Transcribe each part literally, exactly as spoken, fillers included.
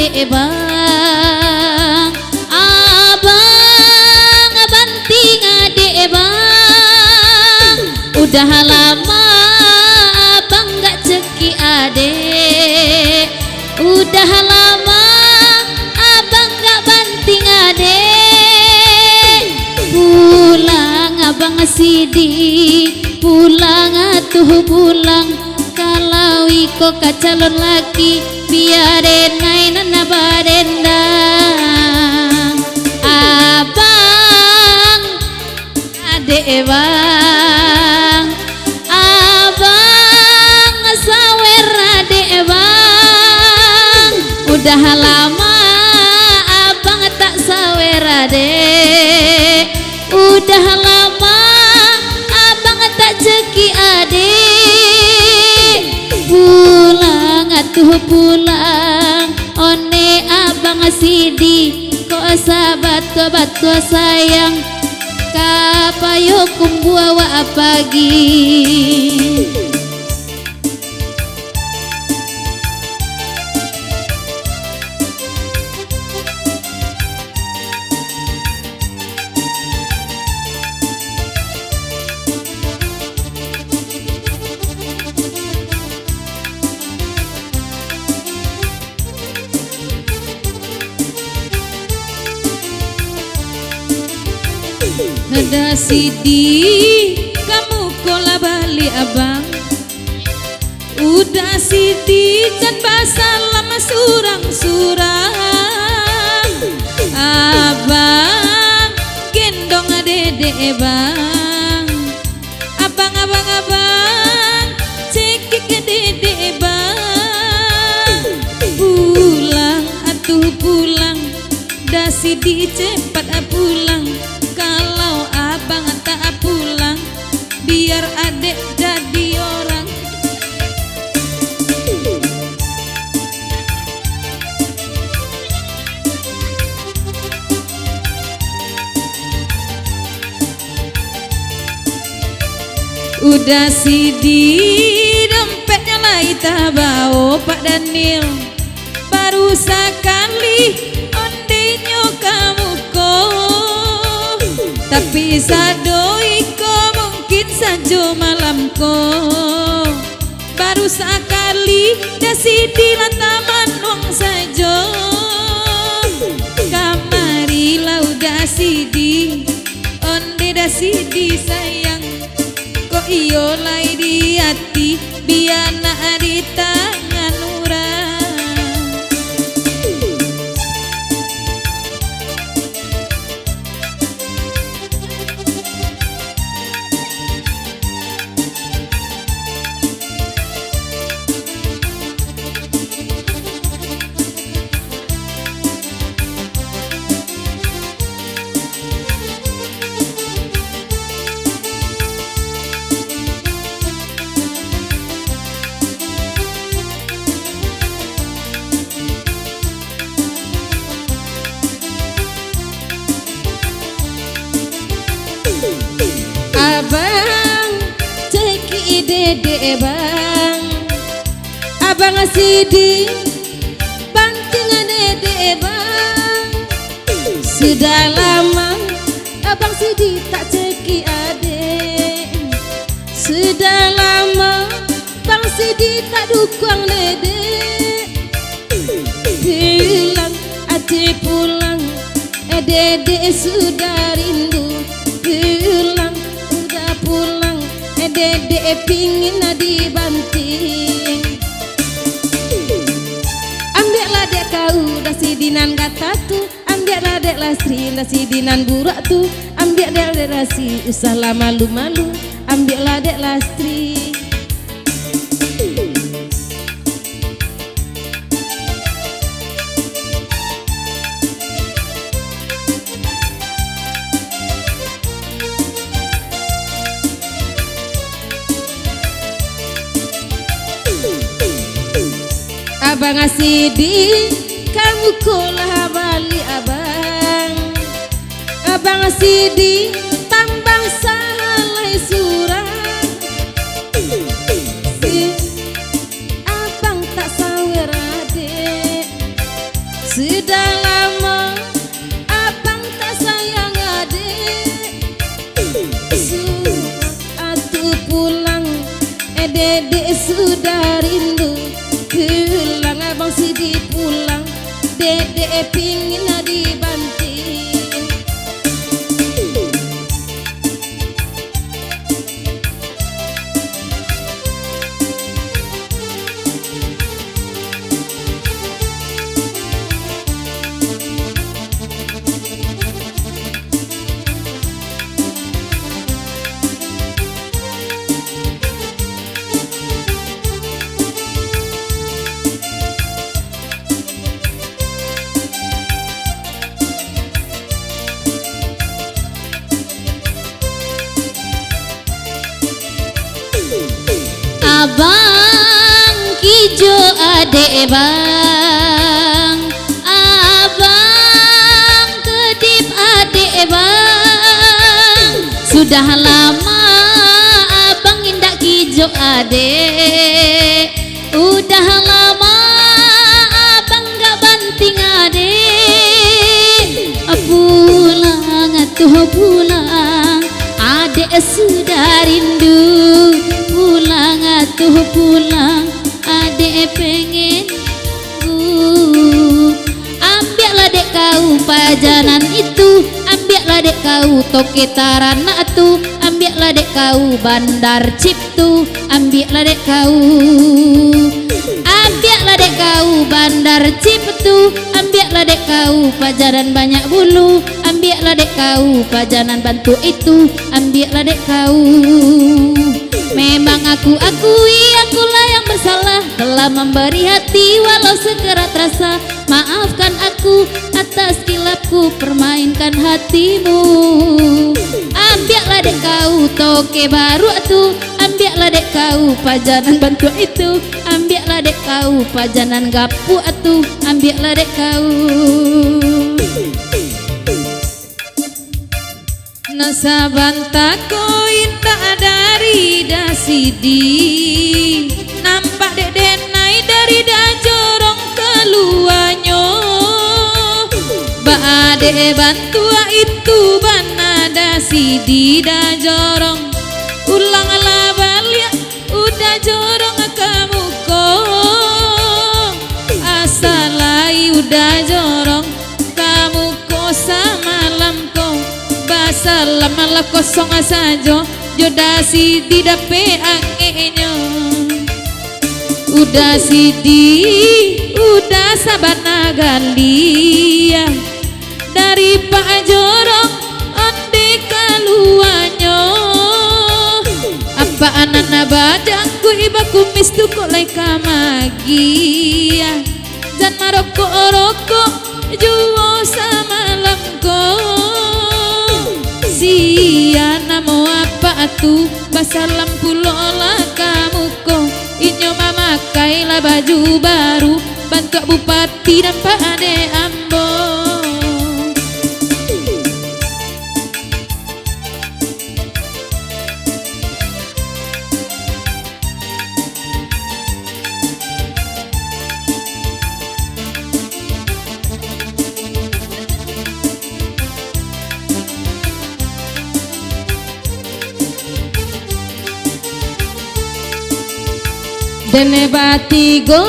Dek bang, abang banting adek bang. Udah lama abang gak cekik adek. Udah lama abang gak banting adek. Pulang abang Sidi, pulang atuh pulang. Kalau iko ka calon laki, bia denai nan badendang. Abang, adek bang, abang sawer adek bang. Udah lama abang tak sawer adek. Udah lama abang tak cekik adek. Pulang atuh pulang, ondeh abang Sidi, kok sabatua-batua sayang, ka payuang kumbua wak pagi. Dek Sidi, ka muko lah baliak abang. Uda Sidi jan basalam surang-surang. Abang gendong dedek bang. Abang, abang, abang, cekik dedek bang. Pulang atuh pulang, Da Sidi cepat pulang. Kalau abang tak pulang, biar adek jadi orang. Uda Sidi, dompetnyo lai tabao Pak Daniel. Baru sakali ondenyo ka muko, tapi sado iko mungkin sajo malam ko. Baru sakali Da Sidi lah tamanuang sajo. Kamarilah Uda Sidi, onde Da Sidi sayang. Kok iyo lai di ati, bia nak di tangan urang. Abang, cekik dedek bang. Abang Sidi, bantingan dedek bang. Sudah lama Abang Sidi tak cekik adek. Sudah lama Bang Sidi tak dukuang dedek. Pulang, adek pulang, eh, dedek sudah rindu. Pulang, udah pulang, eh, dedek pingin dibanting. Ambiaklah dek kau Da Sidi nan gata tu, ambiaklah dek Lastri Da Sidi nan burak tu, ambiak dek Lastri usahlah malu-malu, ambiaklah dek Lastri. Abang Sidi, ka muko lah baliak abang. Abang Sidi, tambah salah lai surang. Si Abang tak sawer adek. sudah rindu, pulang Abang Sidi pulang, Dedek pingin dibanting. Abang Kijo adek bang, Abang Kedip adek bang. Sudah lama abang indak Kijo adek. Udah lama abang gak banting adek. Pulang atuh pulang, adek sudah rindu. Pulang atuh pulang, adek pengen nunggu. Ambiaklah dek kau pajanan itu, ambiaklah dek kau toke taranak tu, ambiaklah dek kau bandar cip tu, ambiaklah dek kau. Ambiaklah dek kau bandar cip tu, ambiaklah dek kau pajanan banyak bulu, ambiaklah dek kau pajanan bantuak itu, ambiaklah dek kau. Memang aku akui, akulah yang bersalah, telah memberi hati walau sekerat rasa. Maafkan aku atas kilapku permainkan hatimu. Ambiaklah dek kau toke baruak tu, ambiaklah dek kau pajanan bantuak itu, ambiaklah dek kau pajanan gapuak tu, ambiaklah dek kau. Nan sabanta ko indak dari Dasidi, nampak dek denai dari Dajorong kaluanyo. Baa dek bantuak itu bana Dasidi Dajorong, ulanglah baliak. Udah jorong ka muko, asa lai udah jorong ka muko samalam ko. Basalam malah kosong sajo, jo Dasidi dapek angehnyo. Udah Sidi, udah sabana galiah. Dari Pak Jorong, ondeh kaluanyo. Apak anak nan bajangkuik bakumis tu kok lai ka magiah. Jan marokok-rokok juo samalam ko. Sia namo apak tu, basalam pulo lah ka muko. Inyo mamakai lah baju baru, bantuak bupati nampak dek ambo. Denai batigo,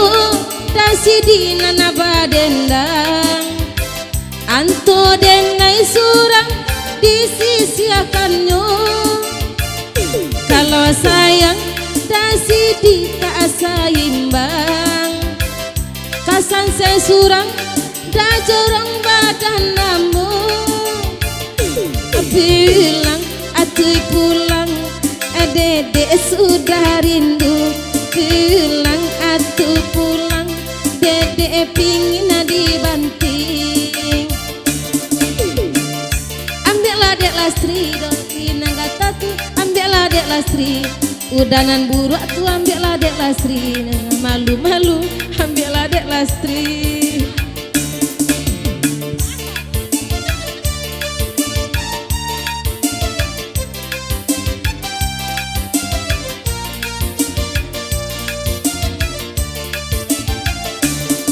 Dasidi nan badendang. Anto denai surang disisiahkannyo. Kalau sayang, Dasidi tak saimbang. Kasan se surang, Dajorong badan ambo. Pulang atuh pulang, Dedek sudah rindu. Pulang atuh pulang, Dedek pingin dibanting. Ambiaklah dek Lastri, doti nan gata tu, ambiaklah dek Lastri. Udah nan buruak tu, ambiaklah dek Lastri. Malu-malu, ambiaklah dek Lastri.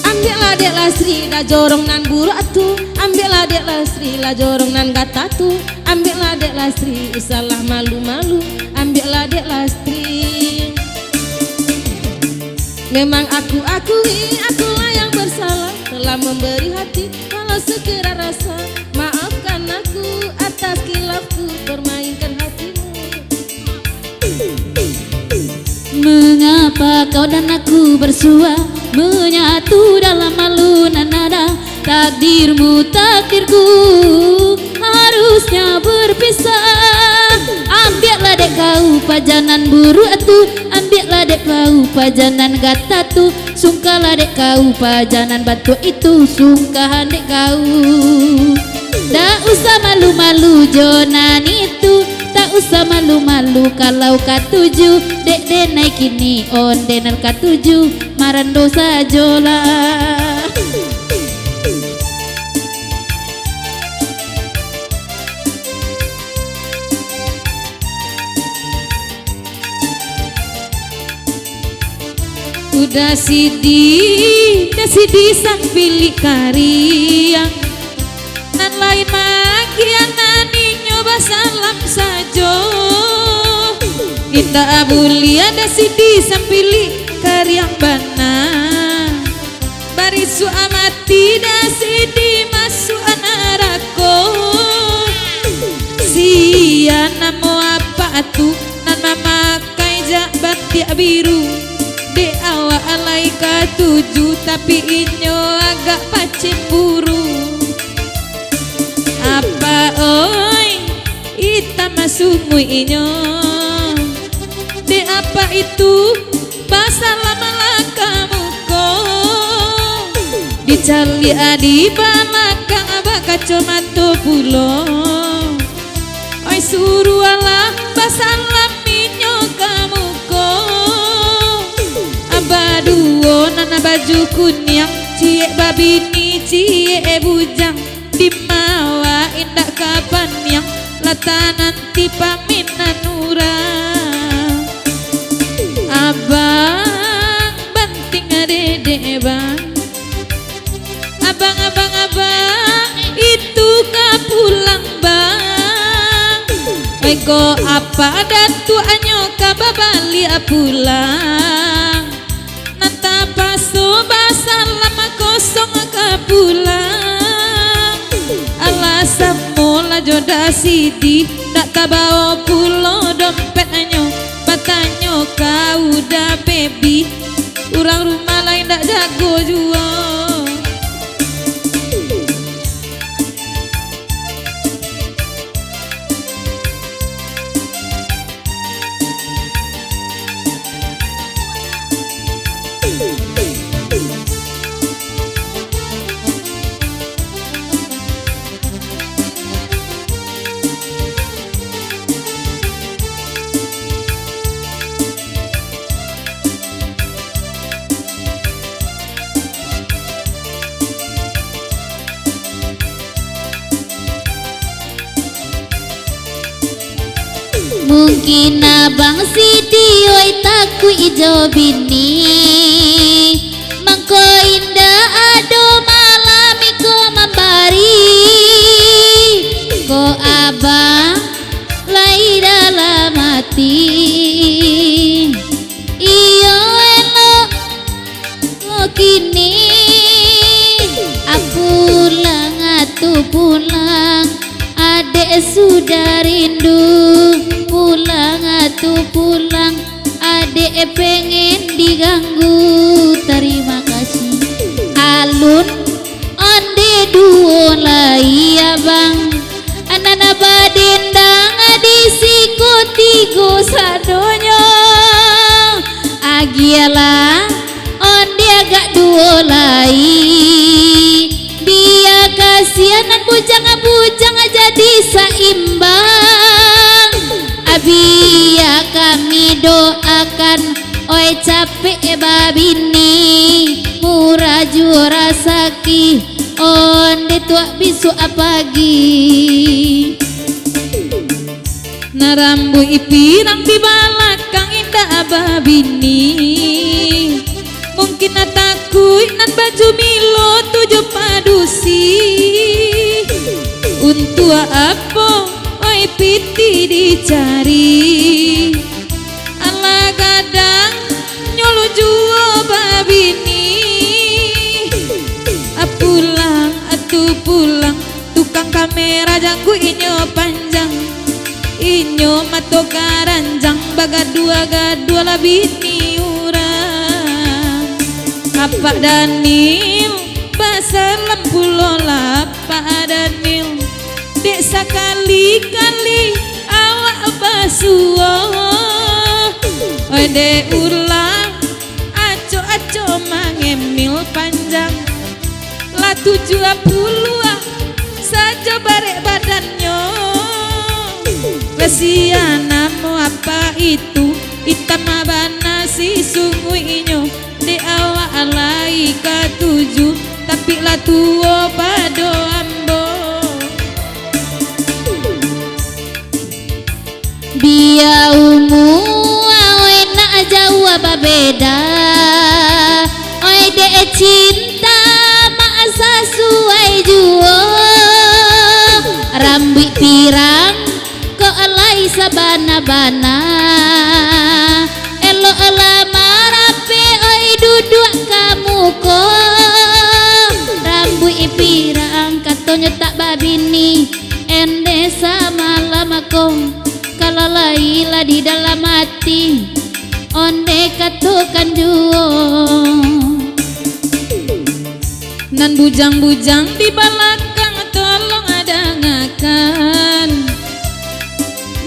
Ambiaklah dek Lastri, Dajorong nan buruak tu. Ambiaklah dek Lastri, Dajorong nan gata tu. Ambiaklah dek Lastri, usahlah malu-malu. Ambiaklah dek Lastri. Memang aku akui, akulah yang bersalah, telah memberi hati walau sekedar rasa. Maafkan aku atas khilafku, permainkan hatimu. Mengapa kau dan aku bersua, menyatu dalam malu nan ada? Takdirmu, takdirku, harusnya berpisah. Ambiaklah dek kau pajanan buruak tu, ambiaklah dek kau pajanan gata tu, sungkahlah dek kau pajanan bantuak itu, sungkahan dek kau. Tak usah malu-malu jo nan itu, tak usah malu-malu kalau katuju, dek denai kini onde nan katuju, marando sajolah. Udah sidi, udah sidi sampilik kariang. Nan lain maagiah, nan inyo basalam sajo. Indak buliah, udah sidi sampilik kariang bana. Barisuak mati, udah sidi masuak narako. Sia namo apak tu nan mamakai jak bantiak biru. Dek awak lai katuju, tapi inyo agak pacemburu. Apak oi, itam sumuik inyo. Dek apak itu, basalamlah ka muko. Dicaliak di balakang bakacomato pulo. Oi, suruahlah basalam inyo ka muko. Baduo nan baju kuniang, ciek babini, ciek bujang. Dimawa indak ka paniang, lah tananti paminan urang. Abang, bantiang dedek bang. Abang, abang, abang, itu ka pulang bang. Oi, ko apak datuaknyo ka babaliak pulang. Nan tapaso basalam kosong ka pulang. Alah samo lah jo udah sidi, ndak tabao pulo dompetnyo. Batanyo ka udah baby, urang rumah lai ndak jago juo. Mungkin abang sidi oi takuik jo bini. Mangko indak ado malam iko mambari. Ko abang lai dalam ati. Iyo elok. Oh, kini, ah, pulang, ah, tu pulang, adek sudah rindu. Pulang, ah, tu pulang, adek pengen diganggu. Tarima kasih. Alun, onde duo lai, abang. Nan badendang di siko tigo sadonyo. Agiahlah onde agak duo lai. Bia kasian nan bujang-bujang jadi saimbang. Bia kami doakan, oi, capek babini, murah juo rasaki. Onde tuak bisuak pagi. Nah, rambuik pirang di balakang indak babini. Mungkin nah takuik nan baju milo tu jo padusi. Untuak apo, oi, pitih dicari? Alah gadang, nyo lu juo ba Merah jangguik inyo panjang, inyo mato karanjang, bagadua-gadua lah bini urang. Apak Daniel, basalam pulolah Apak Daniel, dek sakali-kali awak basuo. Oi, dek ulah acok-acok mangemil panjang. Lah tujuah puluah sajo barek badannyo. Lah sia namo apak itu, itam bana si sunguiknyo. Dek awak lai katuju, tapi lah tuo pado ambo. Bia umua, oi, nak jauah babeda. Oi, dek cinta mak sasuai juo. Rambuik pirang kok lai sabana-bana. Elok lah marapek, oi, duduak ka muko. Rambuik pirang katonyo tak babini. Ende samalam ko, kalau lai lah di dalam ati, onde katokan juo. Nan bujang-bujang di balakang, tolong dangakan.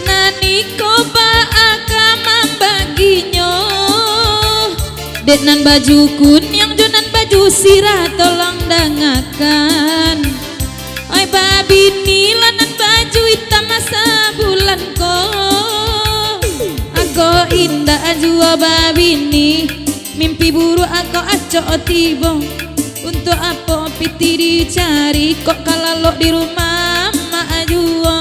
Nan iko baa ka mambaginyo? Dek nan baju kuniang jo nan baju sirah, tolong dangakan. Oi, babini lah nan baju itam masa bulan ko. Ako indak juo babini, mimpi buruak ako acok tibo. Untuak apo pitih dicari, kok ka lalok di rumah amak juo?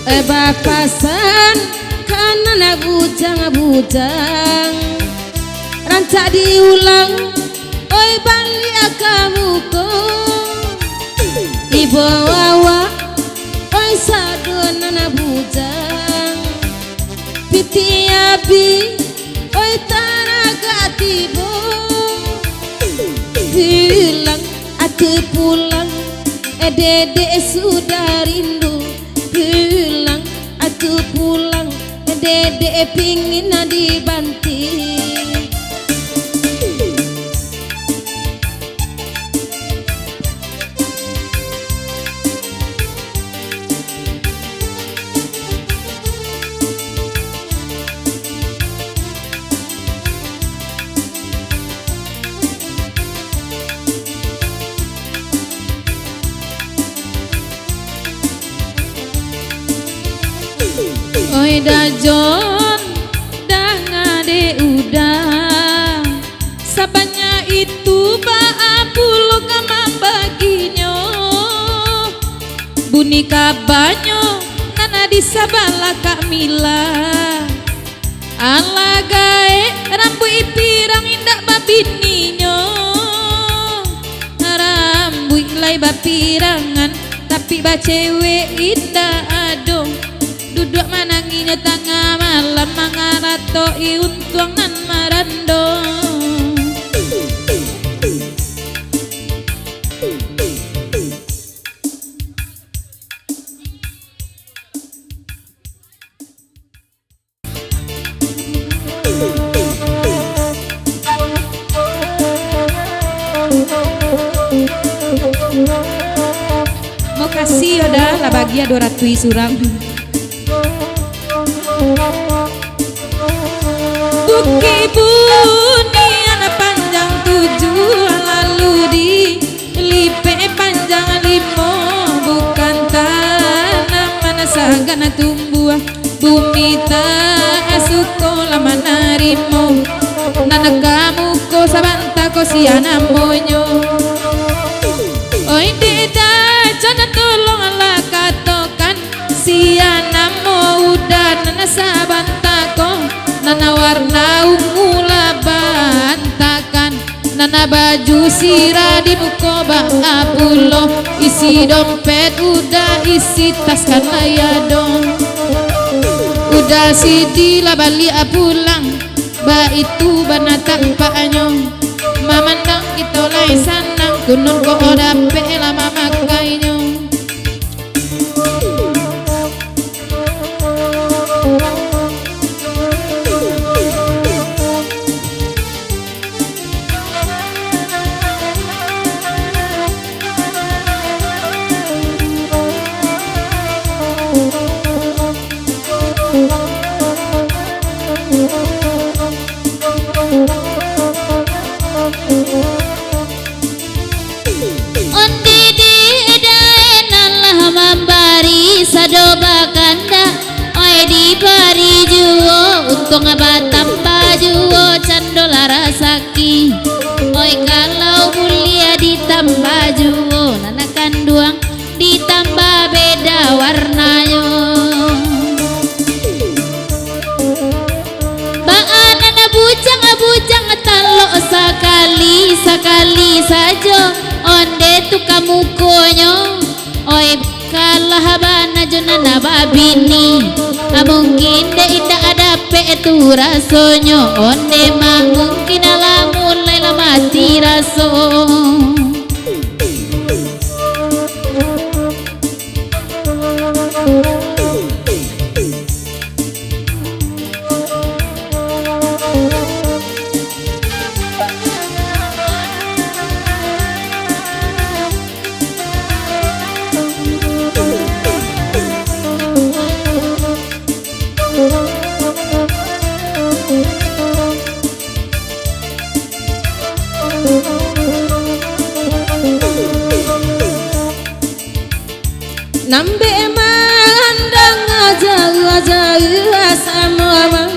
Eh, bapasan ka nan bujang-bujang, rancak diulang, oi, baliak ka muko. Ibo awak, oi, sado nan bujang, pitih abih, oi, taragak tibo. Pulang, atuh pulang, eh, dedek sudah rindu. Pulang, atuh pulang, dedek pingin dibanti. Oi, Dajon, danga dek Uda, sabanyak itu baa pulo ka mambaginyo? Bunyi kabanyo nan di sabalah Kak Mila. Alah gaek, rambuik pirang indak babininyo. Rambuik lai bapirangan, tapi bacewek indak ado. Duduak manangihnyo tangah malam, mangaratok-i untuang nan marando. Makasih yo Da, lah bagi ado ratuih surang. Bukik bunian panjang tujuah, lalu dilipek panjang limo, bukan tanaman sagan tumbuah. Bumi tak suko lah manarimo. Nan ka muko sabanta ko sia namonyo. Oi, dek da, jan tolonglah katokan, sia namo Uda nan sabanta ko, nan warna ungu lah baantakan. Nan baju sirah di muko baa pulo, isi dompet Uda, isi tas kan lai ado. Uda sidi lah baliak pulang, baitu bana tampaknyo. Mamandang kito lai sanang, kunun ko dapek lah mamakainyo. Onde dek dae nan lah mambari sado bakandak, oi dibari juo, untuang batambah juo, cando lah rasaki. Oi kalau buliah ditambah juo, nan kanduang ditambah beda warnanyo. Baa nan bujang-bujang talok sakali-sakali sajo, onde tu ka mukonyo. Oi, kalah bana jo nan babini. Mungkin dek indak dapek tu rasonyo, onde mah mungkin lah mulai lah mati raso. Nambek mandanga jauah-jauah samo ama,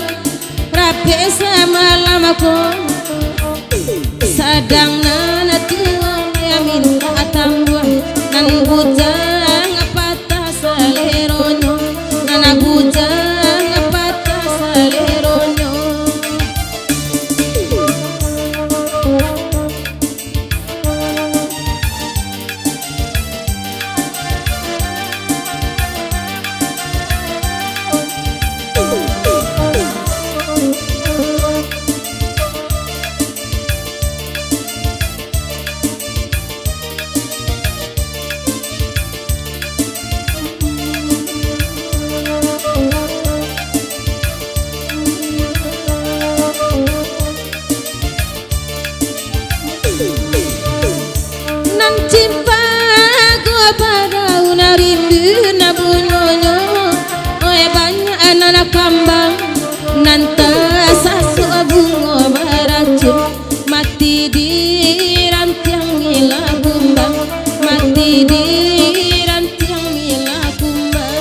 rapek samalam ko. Sadang nan tuo mintak tambuah, nan bujang patah saleronyo, nan bujang patah saleronyo. Nan cimpago badaun rindu nan bunyonyo, oi, banyak nan kambang, nan tasasok bungo baracun, mati di rantiang ilah kumbang, mati di rantiang ilah kumbang.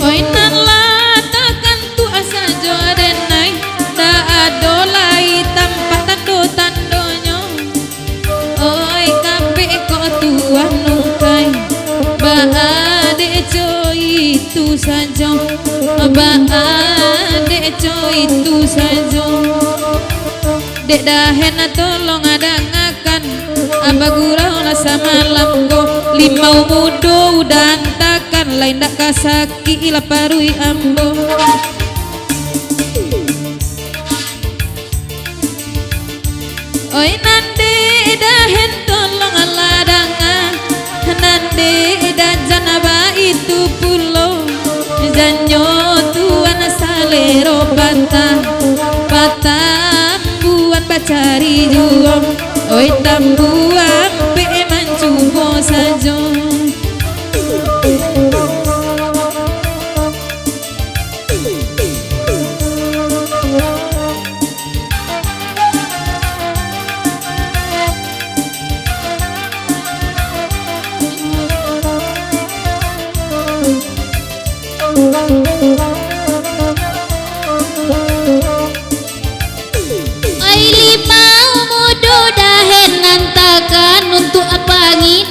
Oi, nan lah takantuak sajo denai, ndak ado lai tampek tando-tandonyo. Oi, kapek kok tuan nungkai, baa dek co itu sajo, baa dek co itu sajo. Dek dahen tolong dangakan, bagurau lah samalam ko, limau mudo Uda antakan, lai ndak ka sakik lah paruik ambo. Oi, nan dek dahen tolong lah danga, nan dek dajan baitu pulo, janyo tuan salero patah, patah. Tambuan bacari juo, oi, tambuan pek mancubo sajo.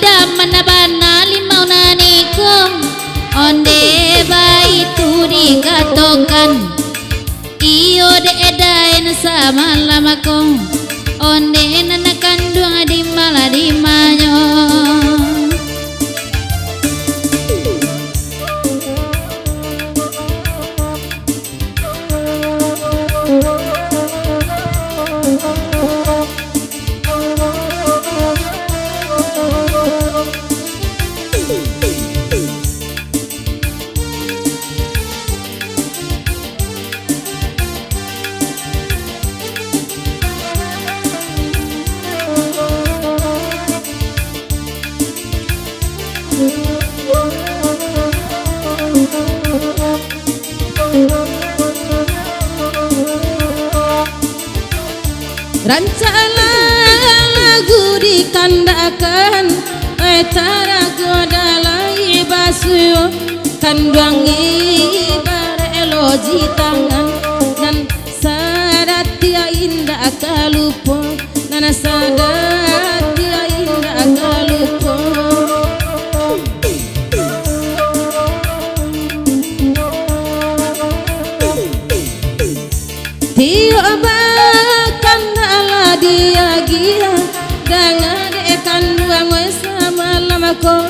Jaman bana limau nan iko, onde baitu dikatokan, iyo dek Daen samalam ko, onde nan kanduang di malah di manyo. Rancak lagu dikandakkan, eh, tarago dalam basuo, kanduang ibarat loji tangan, nan sadatia indak ka lupo, nan sadatia indak ka lupo. Tiok bakan alah diagiah, danga dek kanduang samalam ko.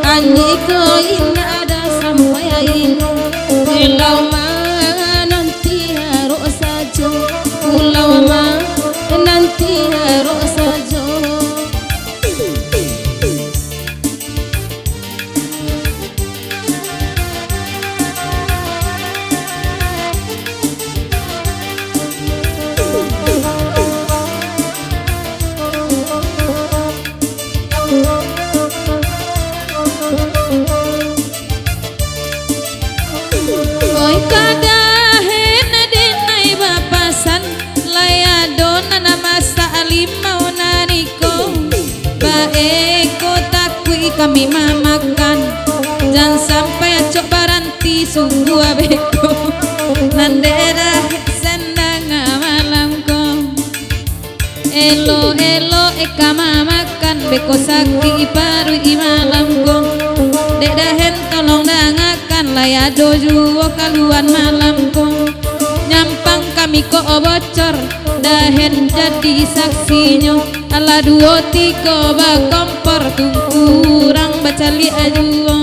Angin ko indak ado sampai angin, pulau mananti arok sajo, pulau mananti arok sajo. Oi, ka Dahen denai bapasan, lai ado nan masak limau nan iko. Bae ko takuik kami mamakan, jan sampai acok baranti sungguah beko. Nan dek Dahen sandang malam ko. Elok-elok eka mamakan, beko sakik paruik malam ko. Dek Dahen tolong dangakan, lai ado juo kaluan malam ko. Nyampang kami ko bocor, Dahen jadi saksinyo. Alah duo tigo bakompor, tungku urang bacaliak juo.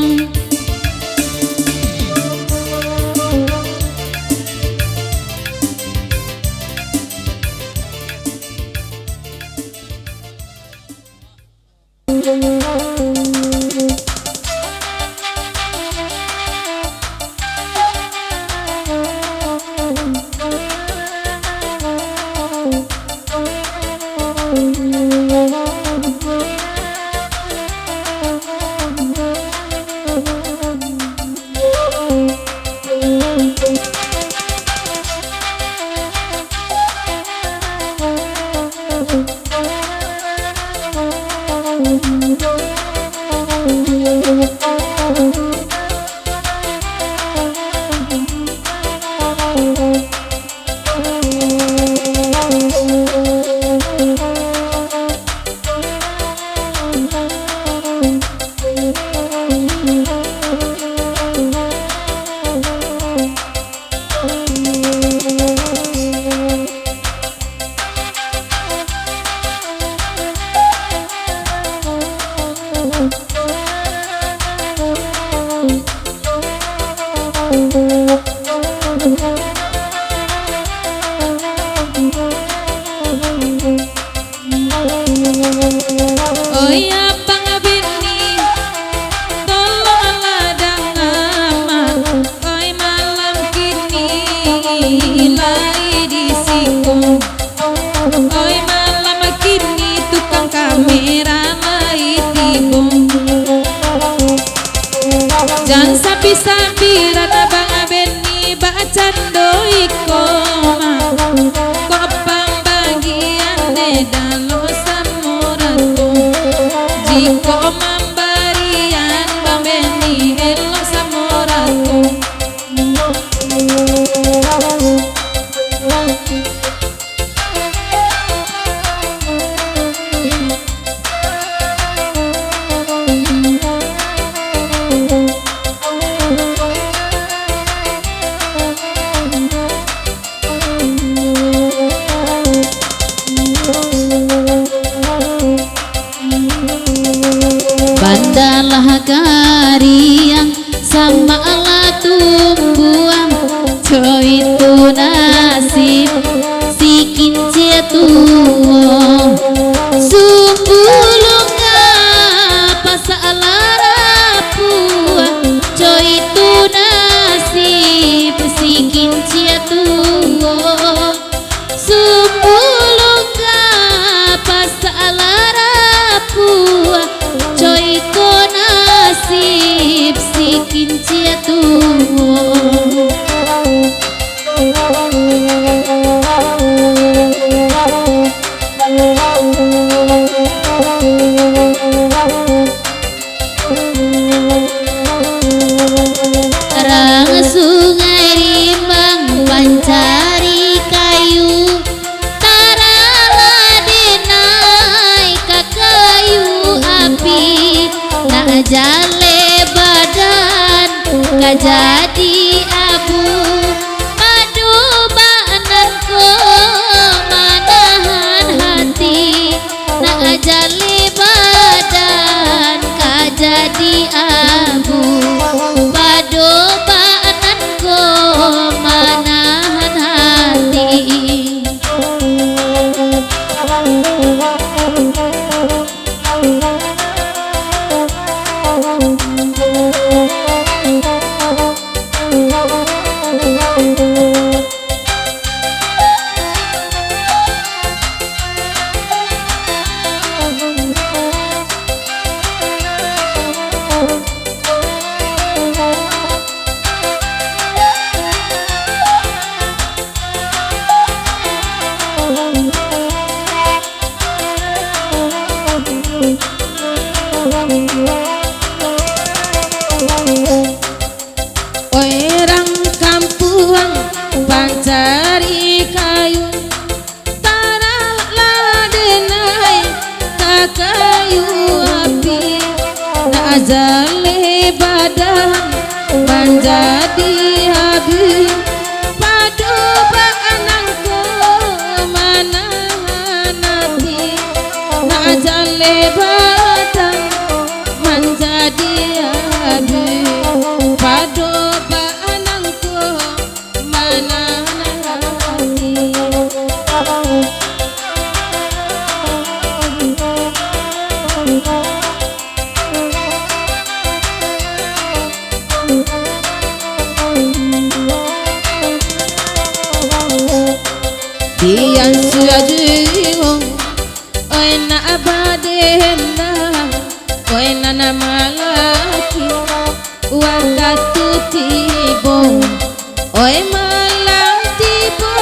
kariang, samaklah tumbuang, co itu nasib si kincia tuo. Sumbu lungga pasak lah rapuah, co itu nasib si kincia tuo. Sumbu lungga pasak lah rapuah, co iko nasib si kincia tuo. Rang Sungai Rimbang pancari kayu, tarang lah denai ka kayu api, nak jaleh badan ka jadi abu. Pado bak nan ko manahan hati, nak jaleh badan ka jadi abu. Pado bak nan ko manahan hati. Urang kampuang pancari kayu, tarang lah denai ka kayu api, nak jaleh badan manjadi abu. Pado bak nan ko manahan ati, nak jaleh badan manjadi abu. Pado bak nan ko manahan ati. Dian sudah jiwo, oi nak badenda, oi nan malaki. Wakatu tibo, oi malam tibo,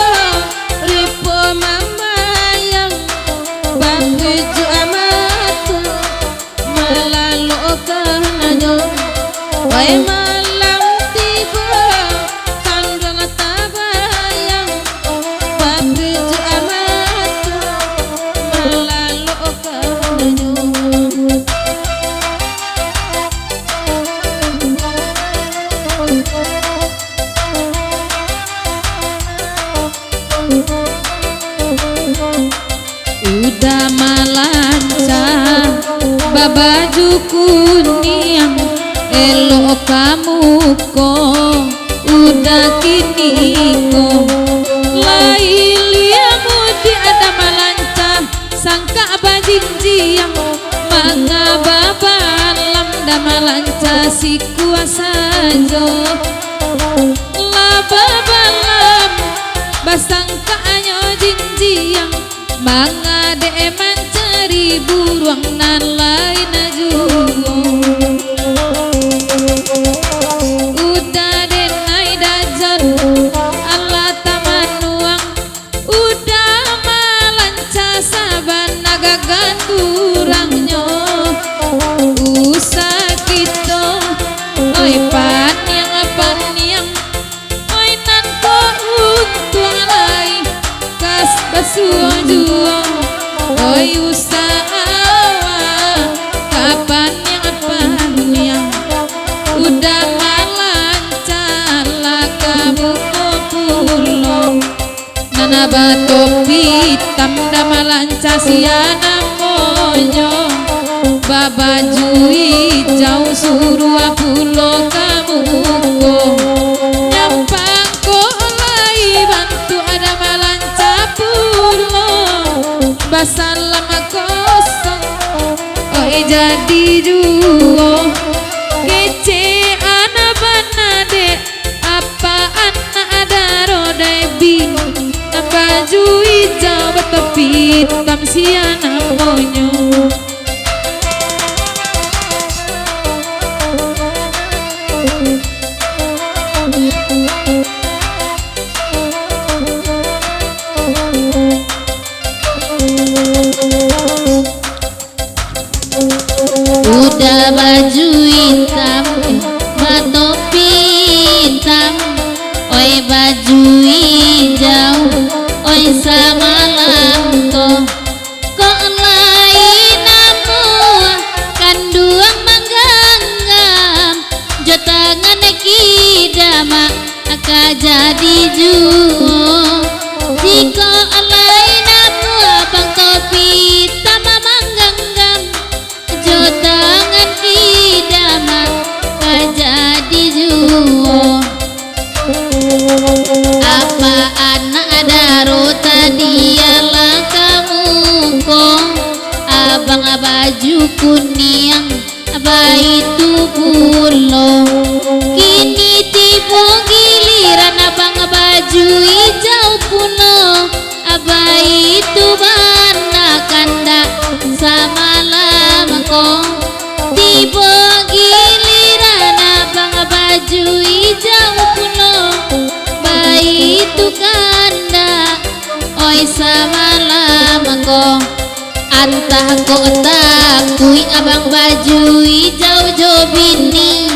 rupo mambayang, bapujuak mato malalokannyo. Oi malam tibo, kanduang tabayang, bapujuak mato malalokannyo. Udah malanca babaju kuniang, elok ka muko, udah kini ko. Lai liak mudiak dah malanca, sangkak bajinjiang, manga babalam dah malanca sikua sajo. Lah babalam, basangkaknyo jinjiang, manga dek mancari buruang nan lain juo. Udah denai dajan, alah tamanuang, udah malanca sabana gagandurangnyo. Usah kito, oi paniang-paniang, oi nan ko untuang lai kas basuo juo. Oi usah awak ka paniang-paniang, udah malanca lah ka muko pulo. Nan batopi itam dah malanca sia namonyo. Babaju ijau suruah pulo ka muko. Nyampang ko lai bantuak ada malanca pulo. Basalam kosong, oi jadi juo. Kecek anak bana dek, apa anak daro dek bi. Nan baju ijau batopi itam sia namonyo. Udah baju itam, batopi itam, oi baju ijau, oi samalam ko. Kok lai namuah kanduang mangganggam, jo tangan kida mak ka jadi juo. Jikok lai namuah bang topi itam mangganggam, jo tangan kida mak ka jadi juo. Apa anak daro tadi alah ka muko, abang baju kuniang baitu pulo. Kini tibo giliran abang baju ijau pulo. Baitu bana kandak samalam ko. Tibo giliran abang baju ijau pulo. Baitu kandak, oi samalam ko. Antah kok takuik abang baju ijau jo bini,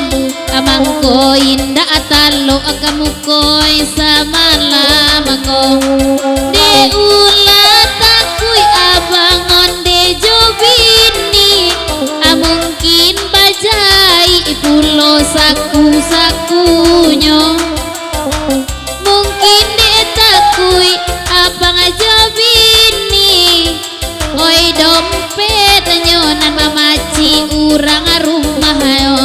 mangko indak talok ka muko, oi samalam ko. Dek ulah takuik abang onde jo bini, mungkin bajaik pulo saku-sakunyo. Mungkin dek takuik abang jo bini, oi dompetnyo nan mamacik urang rumah yo.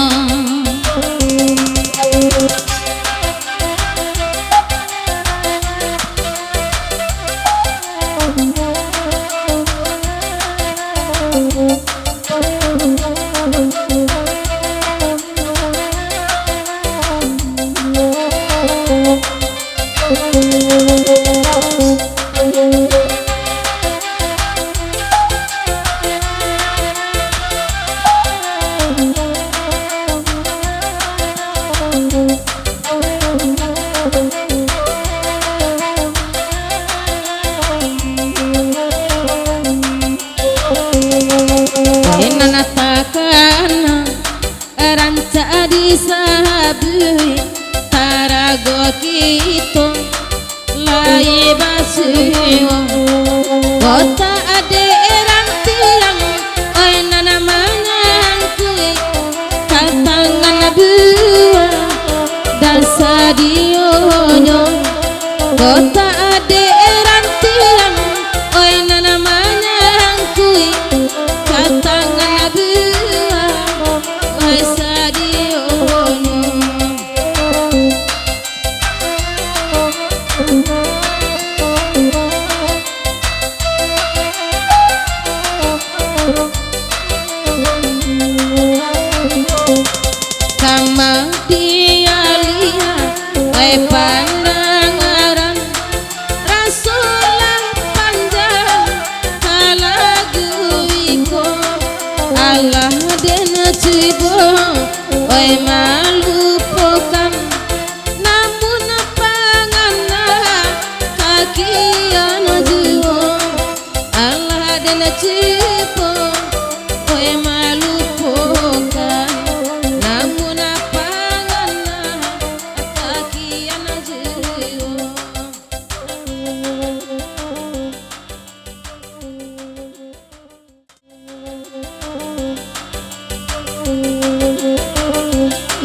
Nan takana rancak disabuik, tarago kito lai basuo. Kota adek rantiang, oi nan manyangkuik, ka tangan buah dan sadionyo. Kota adek rantiang, oi nan manyangkuik, ka tangan buah, oi sadionyo. Kama dialiah, oi pandangaran, rasolah panjang ka lagu iko. Alah den cubo, oi malupokan, namun pangana kakian juo. Alah den cubo, oi malupokan, namun pangana kakian juo.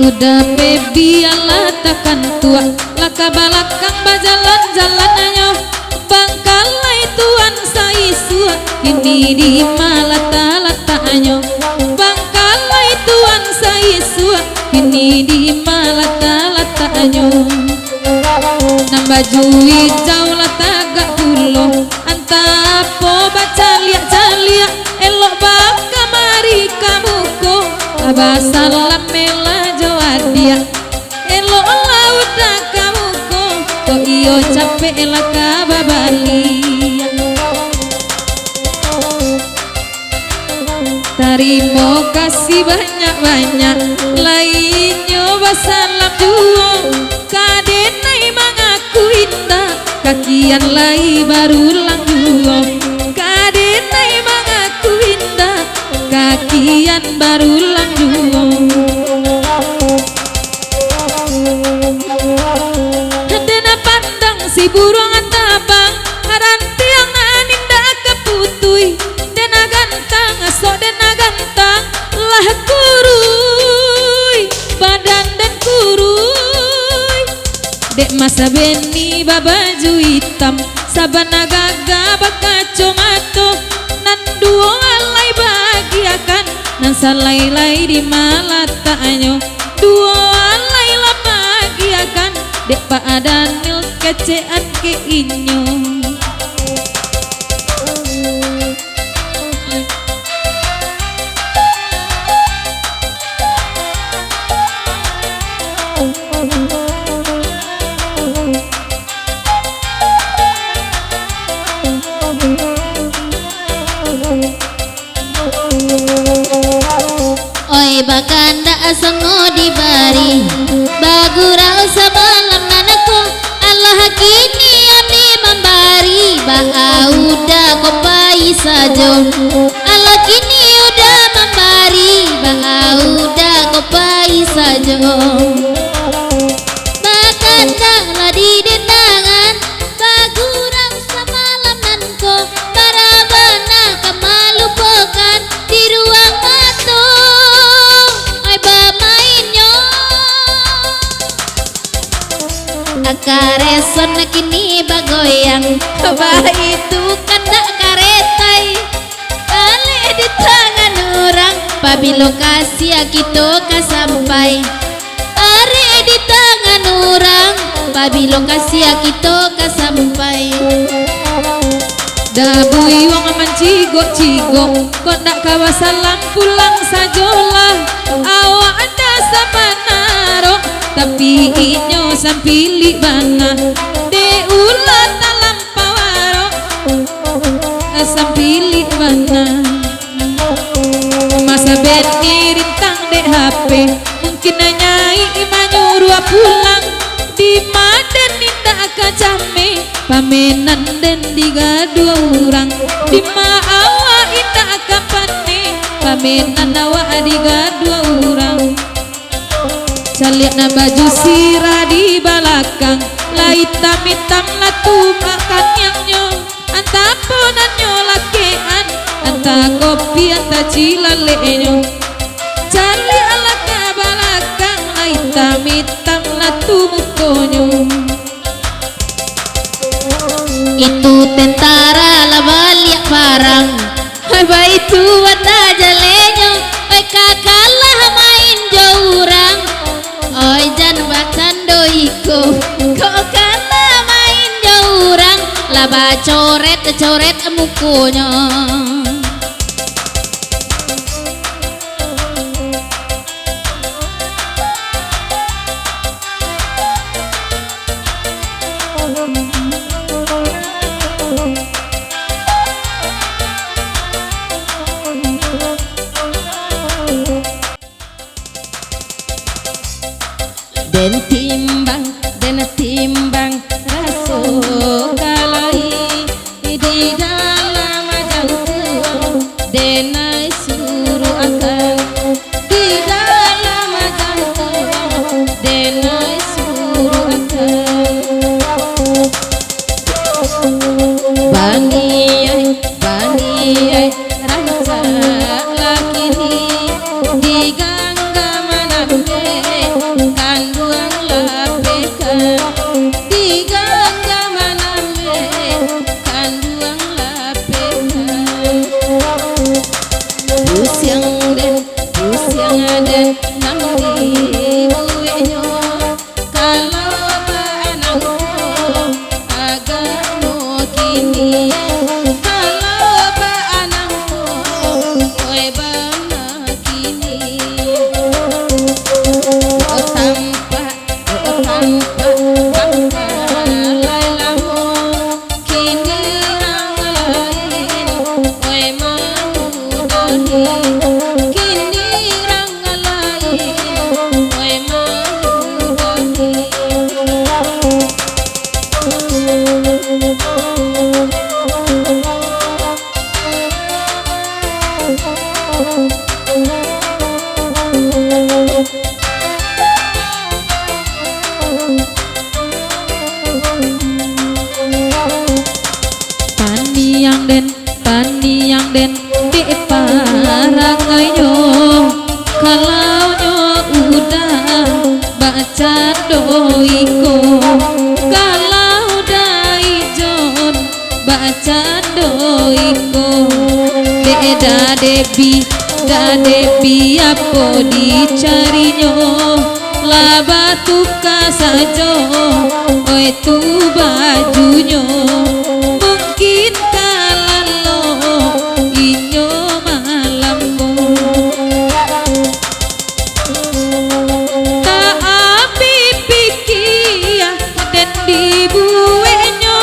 Udah pe bialah takantuak, lah ka balakang bajalan-jalan nyo. Bangkalai tuan saisuak, kini di ma latak-lataknyo. Di ma latak-lataknyo? Nan baju ijau lah tagak pulo, antah apo bacaliak-caliak, elok bakamari ka muko, basalam melah jo adiak, elok lah udah ka muko, kok iyo capek lah ka babaliak. Tarimo kasih banyak-banyak, lai inyo basalam juo. Ka denai mangaku indak, ka kian lai barulang juo. Ka denai mangaku indak, ka kian barulang juo. Den pandang si buruang tabang, rantiang nan indak ka putuih. Den gantang, sok den gantang, lah kuruih, badan den kuruih. Dek Mas Beni babaju itam, sabana gagah bakacomato, nan duo alai bagiakan, nan salai lai di ma lataknyo. Duo alai lah bagiakan, dek Pak Daniel kecekan ka inyo. Oi, bakandak songo dibari, bagurau samalam nan ko, alah kini oni mambari, baa udah ko pai sajo. Alah kini udah mambari, baa udah ko pai sajo. Bakandak lah di den tangan, bagurau samalam nan ko, bara bana ka malupokan di ruang mato, ai bamainnyo. Kareso kini bagoyang, baitu kandak karetai. Arek di tangan urang, pabilo ka sia kito ka sampai. Arek di tangan urang, pabilo ka sia kito ka sampai. Dabuyuang mancigok-cigok, kok ndak ka basalam pulang sajolah. Awak ndak sabanaro, tapi inyo sampilik bana. Dek ulah talampau arok, sampilik bana. Masa Beni rintang dek H P, mungkin nyai manyuruah pulang. Di ma den indak ka cameh, pamenan den digaduah urang. Di ma awak indak ka paneh, pamenan awak digaduah urang. Caliak nan baju sirah di balakang, lah itam-itam lah tu pakaniangnyo. Antah apo nan nyo lakekan, antah kopi, antah cilaleknyo. Caliaklah ka balakang, lah itam-itam lah tu mukonyo. Itu tentara lah baliak parang. Hai, baitu bana jalenyo, oi, ka kalah main jo urang. Oi, jan bacando iko, kok kalah main jo urang, lah bacoret-coret mukonyo. Den timbang, den timbang raso kalai. Di dalam jangkuang denai suruakan, di dalam jangkuang denai suruakan. Baniai, baniai, rancak lah kini, di ganggaman ameh kanduang lapekan, di ganggaman ameh kanduang lapekan. Pusiang den, pusiang den, nan di Paniang den, paniang den, dek parangainyo. Kalau nyo udah bacando iko, kalau Daijon bacando iko, dek Dadebi, Dadebi apo dicarinyo? Lah batuka sajo, oi, tu bajunyo. Mungkin ka lalok inyo malam ko. Tak abih pikia den dibueknyo.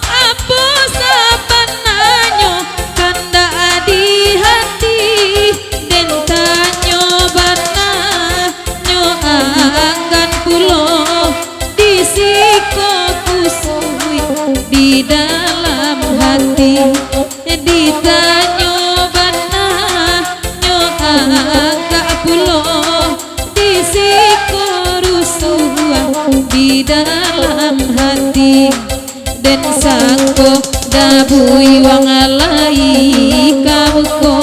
Apo sabananyo kandak di hati, den tanyo bana, nyo anggan pulo di siko kusuik di dalam hati. Ditanyo bana, nyo angkak pulo di siko rusuah di dalam hati. Den sangko dabuik wang alai ka muko,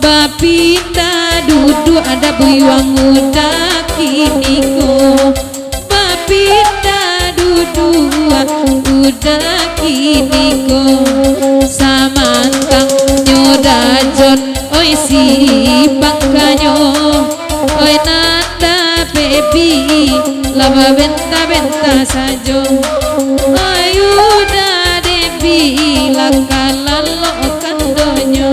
bapindah duduak dabuik wang udah kiniko. Bapindah duduak udah kiniko, samantang nyo Daijon, oi, si pangkanyo, oi, nan Dadebi, lah babenta-benta sajo, oi, udah Dadebi, lah ka lalok kandonyo.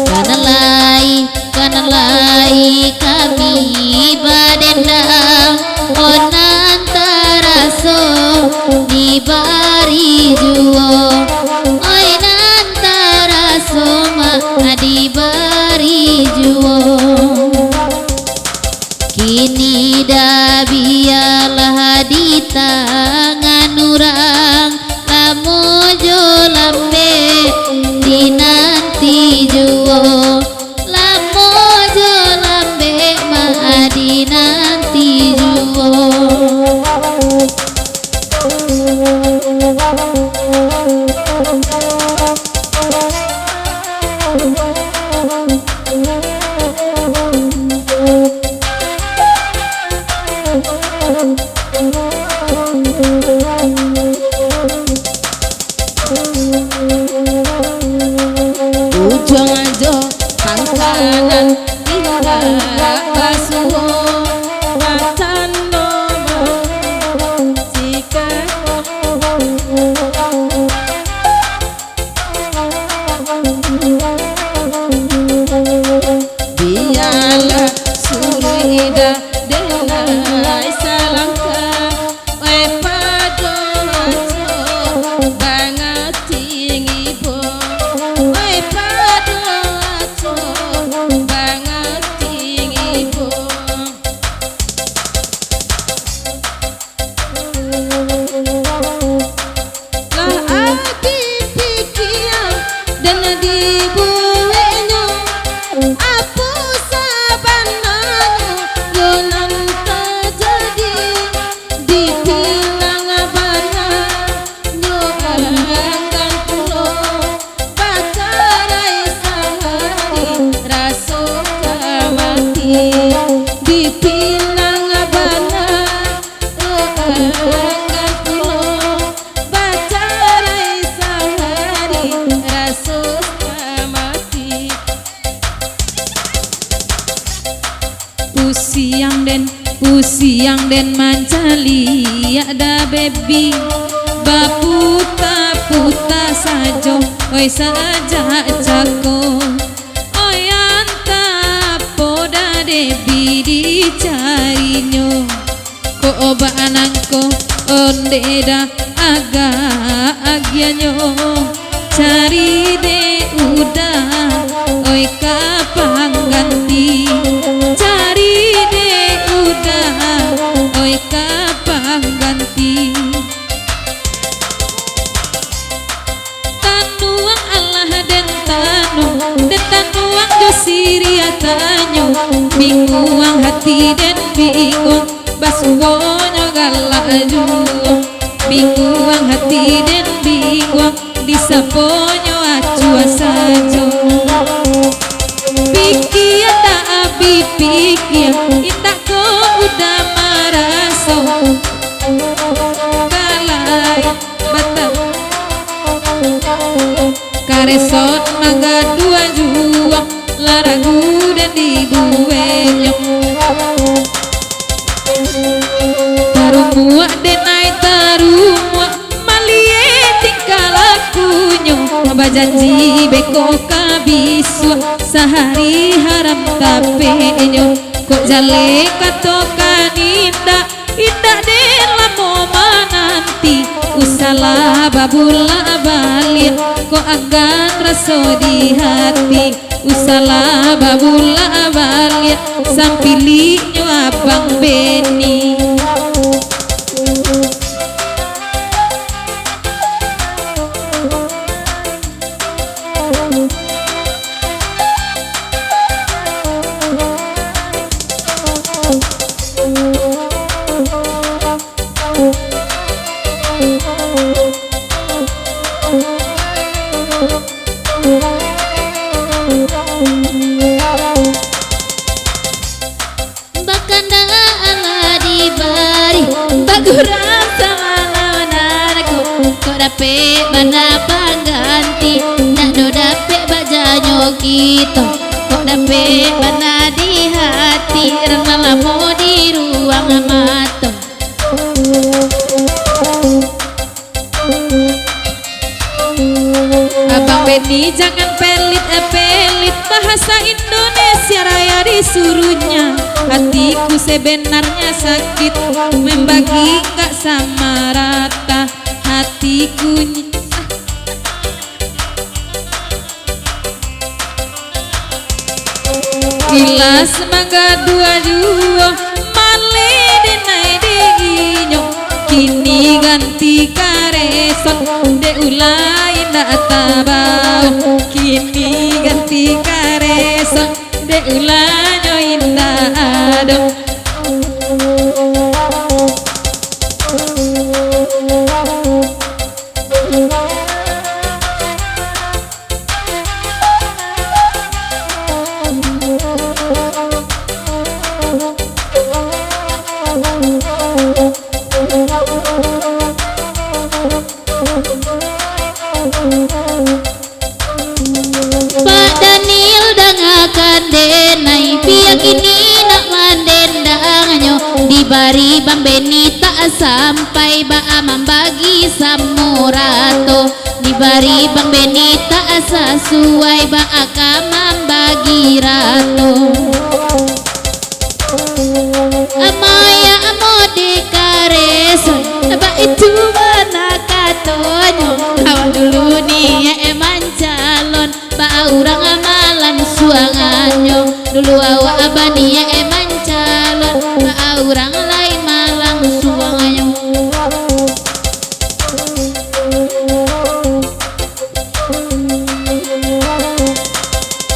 Kana lai, kana lai kami badendang, oh nan taraso dibari juo, oi nan taraso mak dibari juo. Kini dah bialah di tangan urang, lamo jo lambek dinanti juo, lamo jo lambek ma dinanti juo. Ujuang jo pangkalan indak basuo, batando mancikak. Bialah suruik dah den lai salangkah, oi pado aso bangating ibo, oi pado aso bangating ibo. Lah abih pikia den dibueknyo, apo sabananyo yo nan tajadi di Pinang bana. Nyo anggan pulo bacarai sahari, raso ka mati di Pinang bana. Nyo anggan pulo bacarai sahari, raso ka mati. Pusiang den, pusiang den mancaliak Dadebi, baputa-puta sajo, oi sajak cako. Oi antah apo Dadebi dicarinyo, kok oba nangko onde dah agak agiahnyo, cari dek udah. Oi ka pangganti, cari dek uda, oi ka pangganti. Tanuang alah den tanuang, den tanuang jo siriah tanyo. Binguang hati den binguang, basuonyo galak juo. Binguang hati den binguang, disaponyo acua sajo. Pikia tak abih pikia, indak ko uda maraso. Kalai batang. Kareson manggaduah juo, lah ragu den dibueknyo. Tarumuak denai tarumuak, maliek tingkah lakunyo. Bajanji beko ka bisuak, sahari haram tapeknyo. Kok jaleh katokan indak, indak den lamo mananti. Usahlah babulak baliak, kok anggan raso di hati. Usahlah babulak baliak, sampiliknyo abang bini. Bakandak alah dibari, bagurang samalam nan ko. Kok dapek bana pangganti, ndak do dapek bajanyo kito. Kok dapek bana di hati, rang nan lamo di ruang mato. Abang Beni jangan pelit, eh, pelit, bahasa Indonesia Raya disuruhnya. Hatiku sebenarnya sakit, membagi nggak sama rata. Hatiku ny-, Ilas manggaduah juo, maleh denai dek inyo. Kini ganti kareson, dek ulah indak tabao. Kini ganti kareson, dek ulanyo indak ado. Pak Daniel, dangakan denai, pihak ini nak mandendangnyo. Dibari Bang Beni tak sampai, baa mambagi samo rato. Dibari Bang Beni tak sasuai, baa ka mambagi rato. Amai amo dikareson, baitu bana katonyo. Awak dulu niaik mancalon, baa urang malangsuangannyo. Dulu awak baniaik mancalon, baa urang lai malangsuangannyo.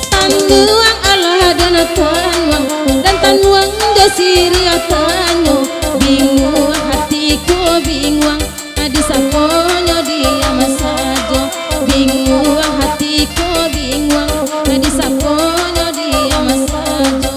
Tanuang alah den tanuang, den tanuang jo siriah tanyo. Binguang hatiku binguang, di saponyo diam sajo. Binguang hatiku binguang, di saponyo diam sajo.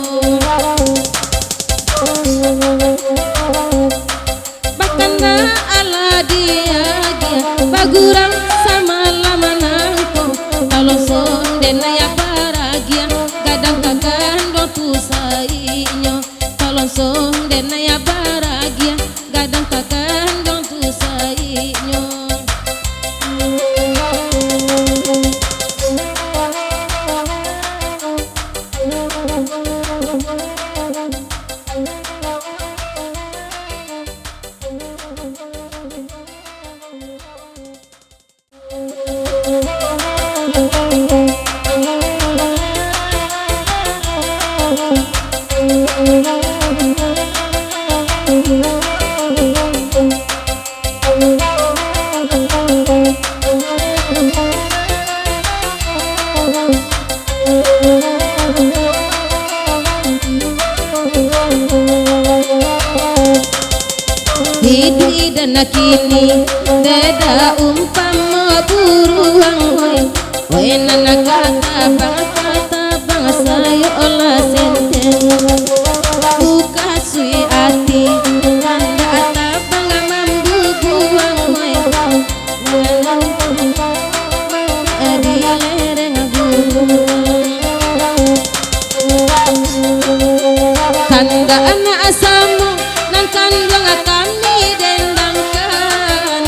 Bakandak alah diagiah, bagurang samalam nangko. Talonsong den naiak baragiah, gadang ka gandong tu saiknyo. Talonsong den naiak baragiah, gadang ka gandong tu saiknyo. Nan kini deda umpamo buruang, oi. Oi, nan katabang, katabang sayo lah senteng. Mukasuik ati, kandak tabang mambubuang, oi. Di lereng gunuang. Kandak anak samo nan kanduang kami dendangkan.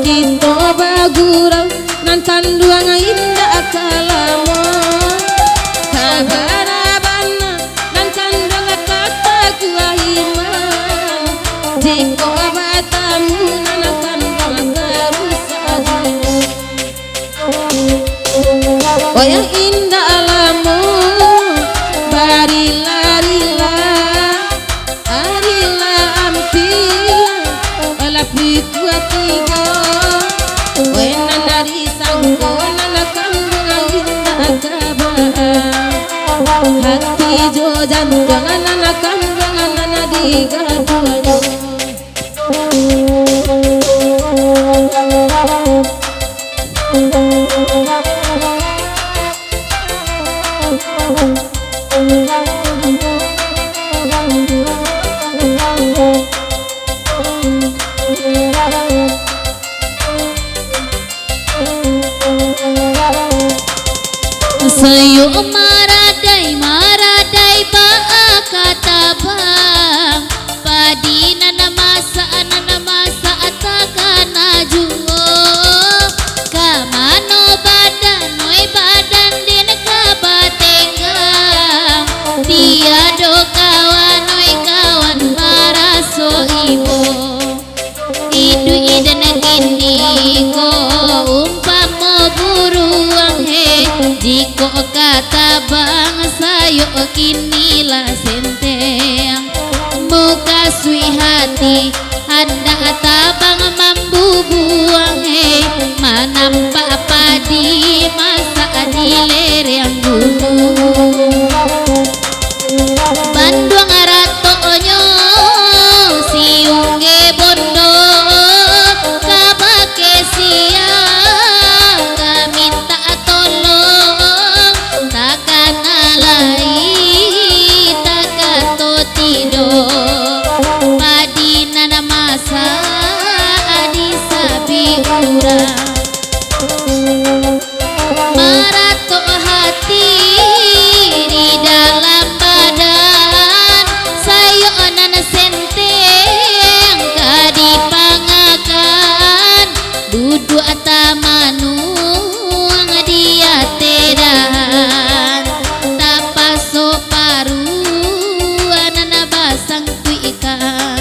Kito bagurau nan kanduang indak ka lamo. Sabana-bana nan kanduang ka taguah iman. Jikok batamu nan kanduang ka rusak jiwa. Wayah indak lamo, barila-rila, ari lah ampia, lah pukua tigo. Weh, nan disangko, nan kanduang indak ka baa. Hati jo jantuang, nan kanduang, nan digaduahnyo. Sayo maradai, maradai baa katabang. Padi nan masak, nan masak takana juo. Ka mano badan, oi, badan den ka batenggang. Tiado kawan, oi, kawan maraso ibo. Iduik den kini ko umpamo buruang, he. Jikok katabang sayo kini lah senteng. Mukasuik hati, handak tabang mambubuang, he. Manampak padi masak di lereng gunuang. Banduang ratonyo siungge bondo, kabake sia ka mintak tolong, takana lai, takato tidok, padi nan masak disabi urang. Maratok hati di dalam badan, sayo nan senteng ka dipangakan, duduak tamanuang di ateh dahan, tapaso paruik nan basangkuik ikan.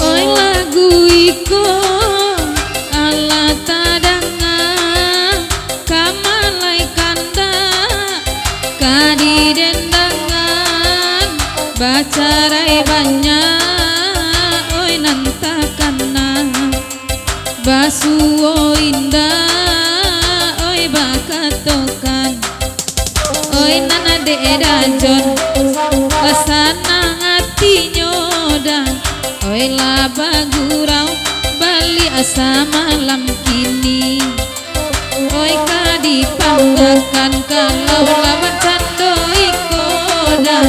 Oi, lagu iko alah tadanga, ka malai kandak ka didendangan, bacarai banyak, oi, nan takana. Basuo indak, oi, bakatokan. Oi, nan dek dajon, sanang atinyo dah. Oi, lah bagurau baliak samalam kini. Oi, ka dipanggakan kalau lah bakcando iko dah.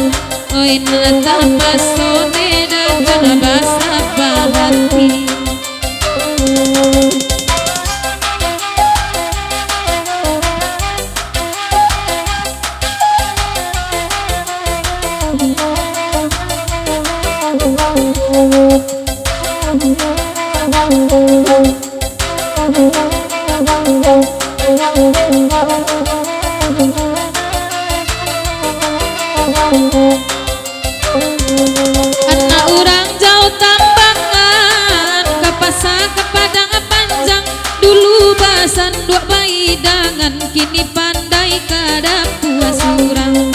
Oi, nan tapaso dek dajon basaba hati. Anak urang jauah sanduak baidangan, kini pandai ka dapua surang.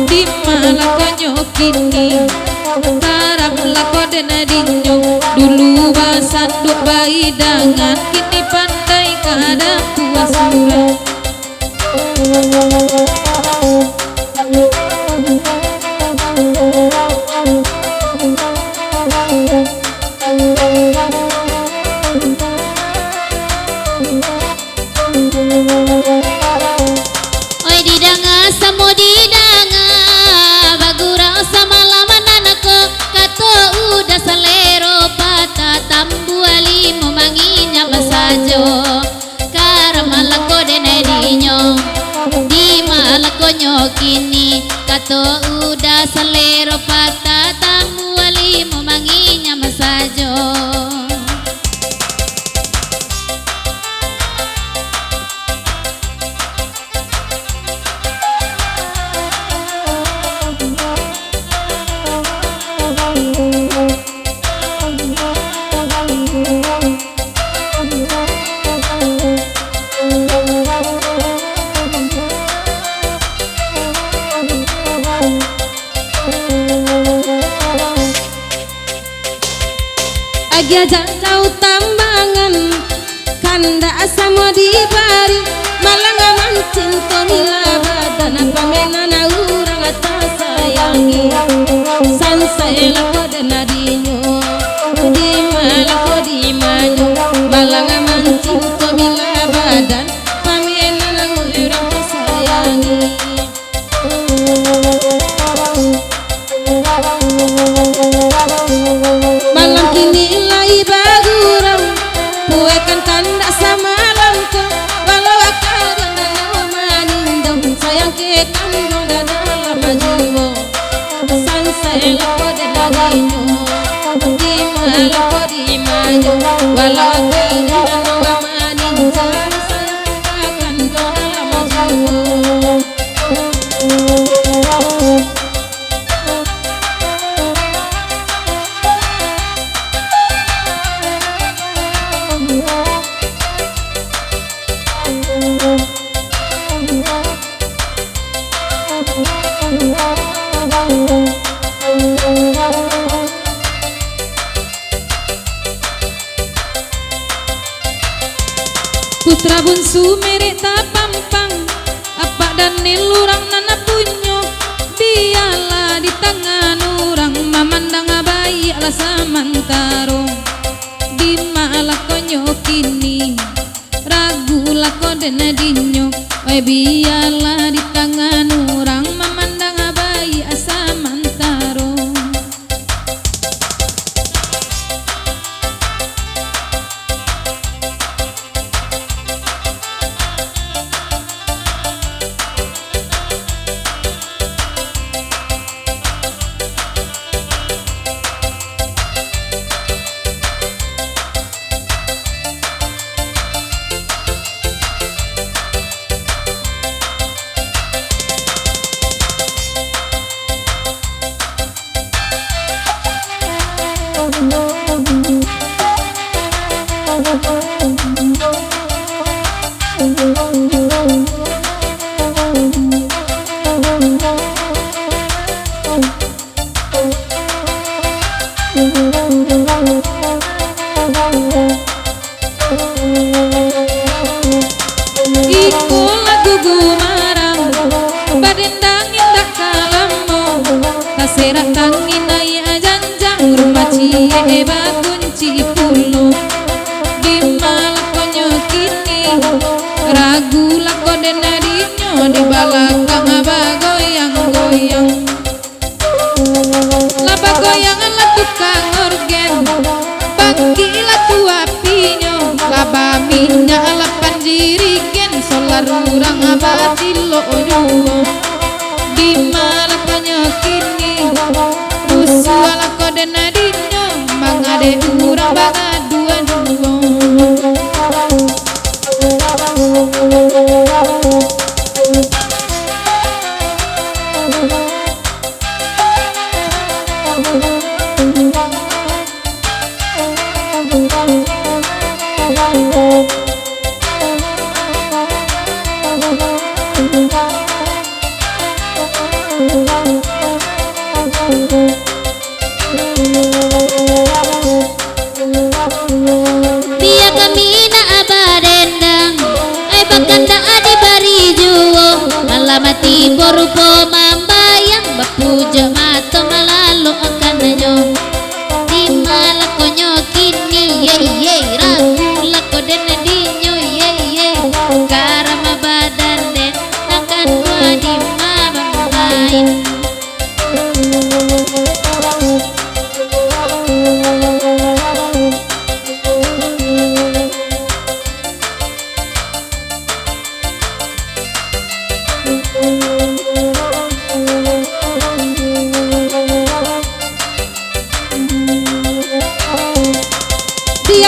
Di ma lakonyo kini, karam lako den dinyo. Dulu basanduak baidangan, kini pandai ka dapua surang. Oi, didanga samo didanga, bagurau samalam nan ko, kato uda salero patah, tambua limo manginyam sajo. Karam lako den dinyo, di ma lakonyo kini, kato uda salero patah, tambua limo manginyam sajo. Agiah jandau tambangan, kandak samo dibari, malang mancinto mila badan, pamenan urang tasayangi. Sansai lako den dinyo, di ma lako di manyo, malang mancinto mila badan, pamenan urang tasayangi. Malam kini lai bagurau, puekan kandak samalam ko, walau akadiang danau manindong, sayang ke kanduang dalam juo. Sansai lako den dinyo, di ma lako di manyo, walau akadiang danau manindong, sayang ke kanduang dalam juo. Putra bunsu merek tapampang, apak Daniel urang nan punyo. Bialah di tangan urang, mamandang baiaklah samantaro. Di ma lakonyo kini, ragu lako den dinyo. Oi, bialah di tangan urang, mamandang baiak samantaro. Iko lagu gumarang, badendang indak ka lamo, taserak tangin naiak janjang, rumah ciek bakunci pulo. Di ma lakonyo kini, ragu lako den dinyo, di balakang bagoyang-goyang. Lah bagoyang lah tukang orgen, bangkik lah tu apinyo, lah baminyak lah panjirigen, solar urang batilok juo. Di ma lakonyo kini, rusuah lah ko den dinyo, mangadek urang bagaduah juo.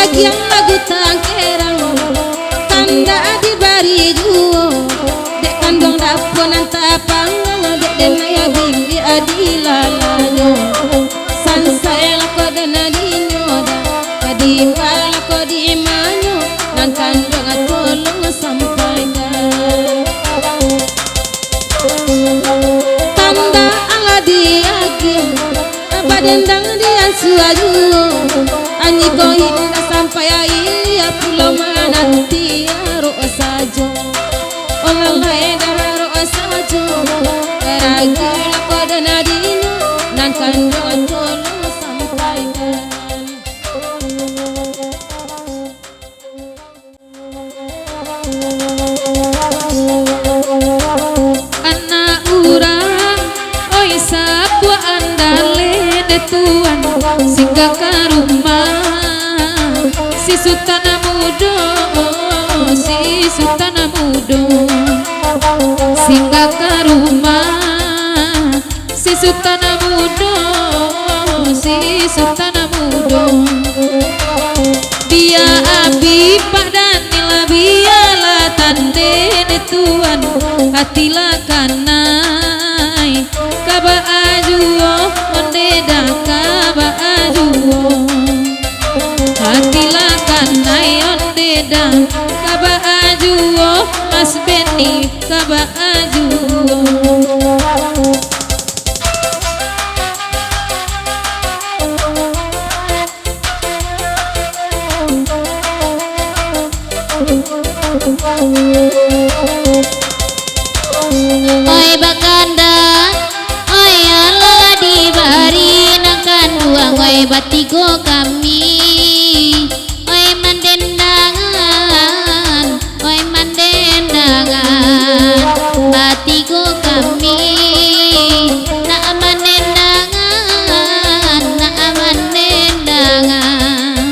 Agiah lagu tangkerang, kandak dibari juo. Dek kanduang dapo nan tapanggang, dek denai bibia dilalanyo. Sansai lah ko den dinyo dah, ka di ma lah ko di manyo, nan kanduang tolong sampaikan. Tanda alah diagiah, badendang di ansua juo. Anyi ko indak sampai aia pulo mananti arok sajo. Olah lai darah arok sajo, ragu lah ko den dinyo, nan kanduang tolong sampaikan. Anak urang, oi sapuak andale dek tuan, singgah ka rumah si Sutan Mudo, si Sutan Mudo, singgah ka rumah si Sutan Mudo, si Sutan Mudo. Bia Abi Pak Daniel, bialah tande dek tuan, hati lah kanai, ka baa juo onde dah ka baa juo. Hati lah kanai onde dah ka baa juo, Mas Beni ka baa juo. Oi bakanda, oi alah dibari nan kanduang, oi batigo kami. Oi mandendangan, oi mandendangan, batigo kami nak mandendangan, nak mandendangan.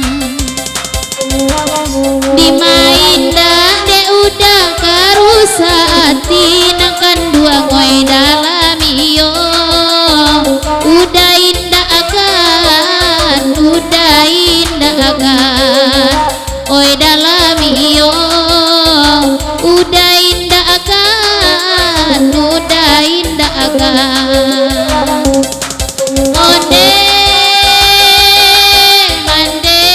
Dima indak dek uda ka rusak ati nan kanduang, oi dalam iyo. Uda indak akan, uda indak akan, oi dalam iyo. Uda indak akan, uda indak akan. Onde mande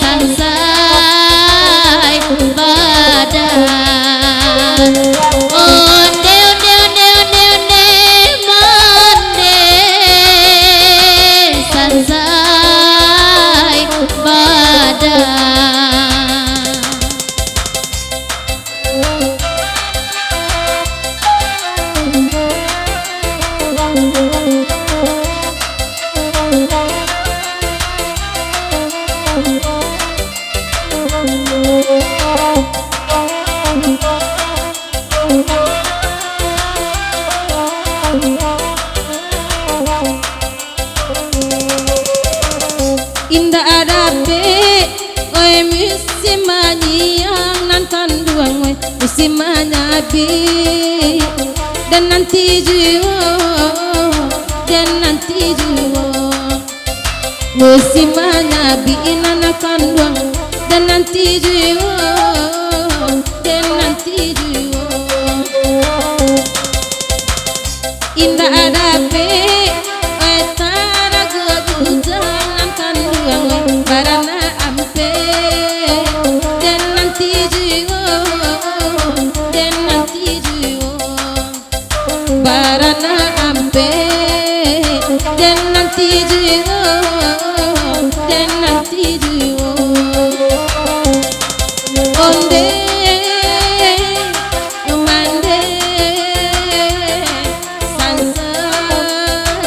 sansai badan. Onde, onde, onde, onde, onde, mande sansai badan. Indak dapek, oi, musim manyiang nan kanduang, oi, musim manyabi. Dan nanti juo, dan nanti juo. Musim manyabi nan kanduang, dan nanti juo, dan nanti juo. Indak dapek, oi, tarago bujang nan kanduang, oi, baranak ampek, dan nanti juo, dan nanti juo. Baranak ampek, dan nanti juo, dan nanti juo. Onde mande sansai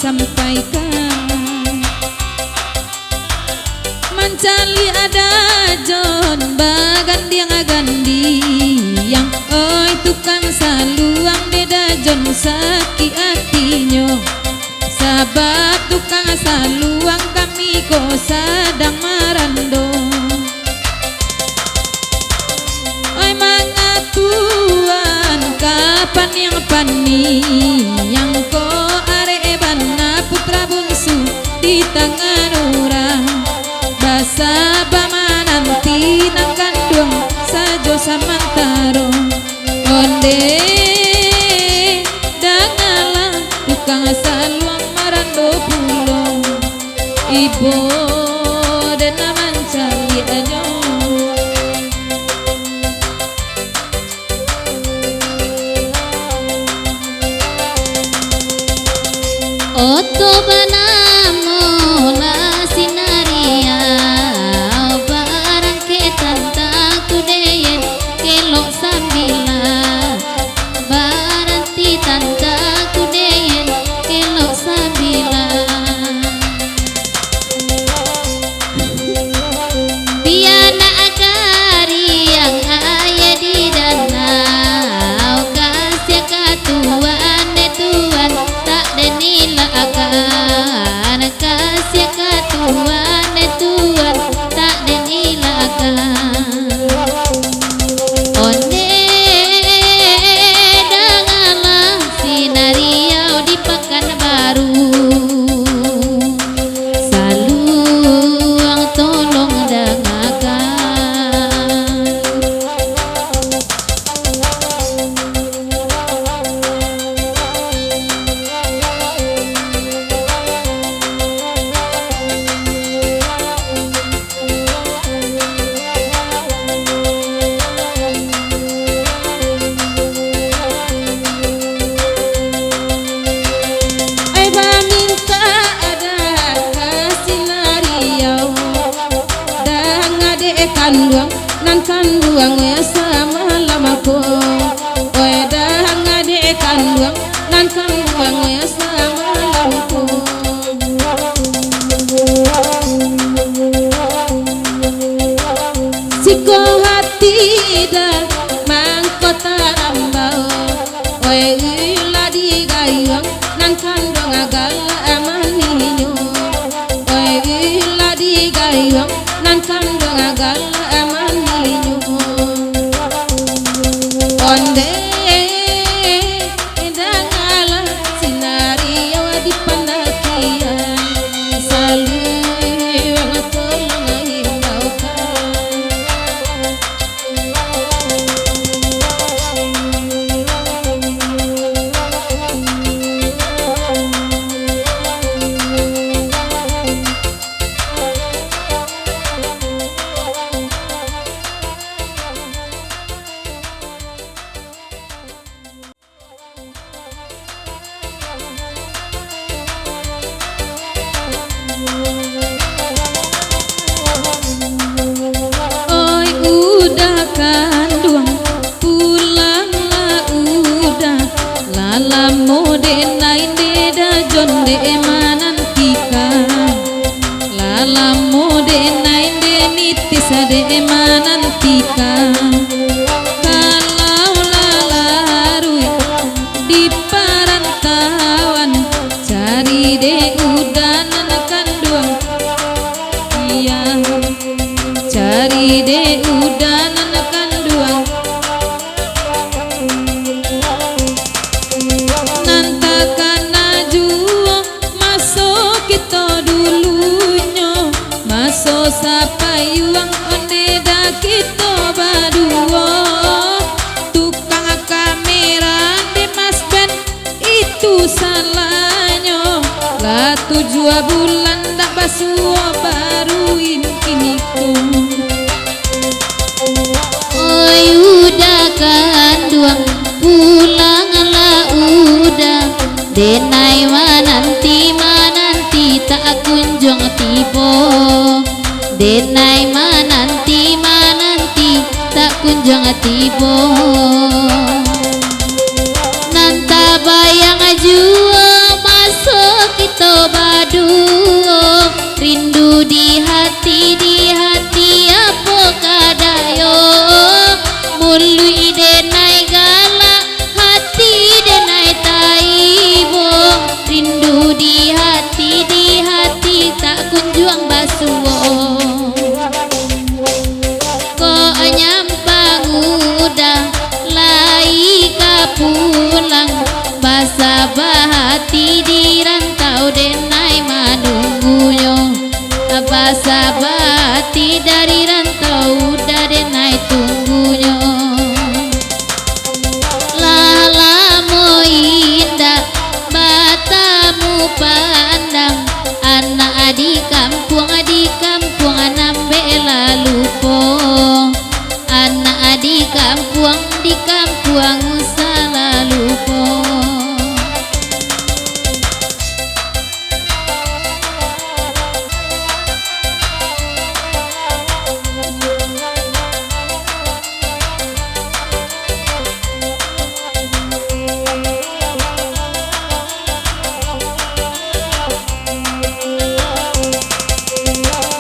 sampaikan. Mancaliak dajon bagandiang-gandiang, oi tukang saluang, dek dajon sakik atinyo. Sabab tukang saluang kami ko sadang marando. Oi mangatuan ka paniang-paniang ko, arek bana putra bunsu di tangan urang. Basaba mananti nan kanduang sajo samantaro. Onde, dangalah tukang saluang marando pulo. Ibo den nan mancaliaknyo. Oto banamo lah sinariau, barangke tantang tu den kelok sambilan. Baranti tantang tu den kelok sambilan. Pianak kariang aia di danau, kasiah ka Tuan, dek Tuan tak den ilakkan. Kasiah ka Tuan, dek Tuan tak den ilakkan. Onde, dangalah sinariau di Pakanbaru. Saluang tolong dangakan. Ai bamintak adat ka sinariau, danga dek kanduang, nan kanduang samalam ko. Oi danga dek kanduang, nan kanduang samalam ko. Siko hati dah mangko tarambau. Oi lah digayuang nan kanduang galak maninyo. Oi lah digayuang nan kanduang galak maninyo. Onde, dangalah sinariau di pandakian, saluang tolong imbaukan. Oi uda kanduang, pulanglah uda, lah lamo denai dek dajon dek manantikan. Lah lamo denai dek nitis dek manantikan. Kalau lah laruik di parantauan, cari dek uda nan kanduang. Iyo, cari dek uda nan kanduang. Nan takana juo maso kito dulunyo, maso sapayuang onde dah kito baduo. Tukang kamera dek Mas Ben, itu salahnyo, lah tujuah bulan dak basuo baru in-, kiniko. Oi uda kanduang, pulanglah uda, denai mananti-mananti tak kunjuang tibo. Denai mananti-mananti tak kunjuang tibo. Nan tabayang juo maso kito Sabati dari rantau, uda denai tunggunyo. Lah lamo indak batamu pandang, anak di kampuang, di kampuang nan bek lah lupo. Anak di kampuang, di kampuang salah lupo.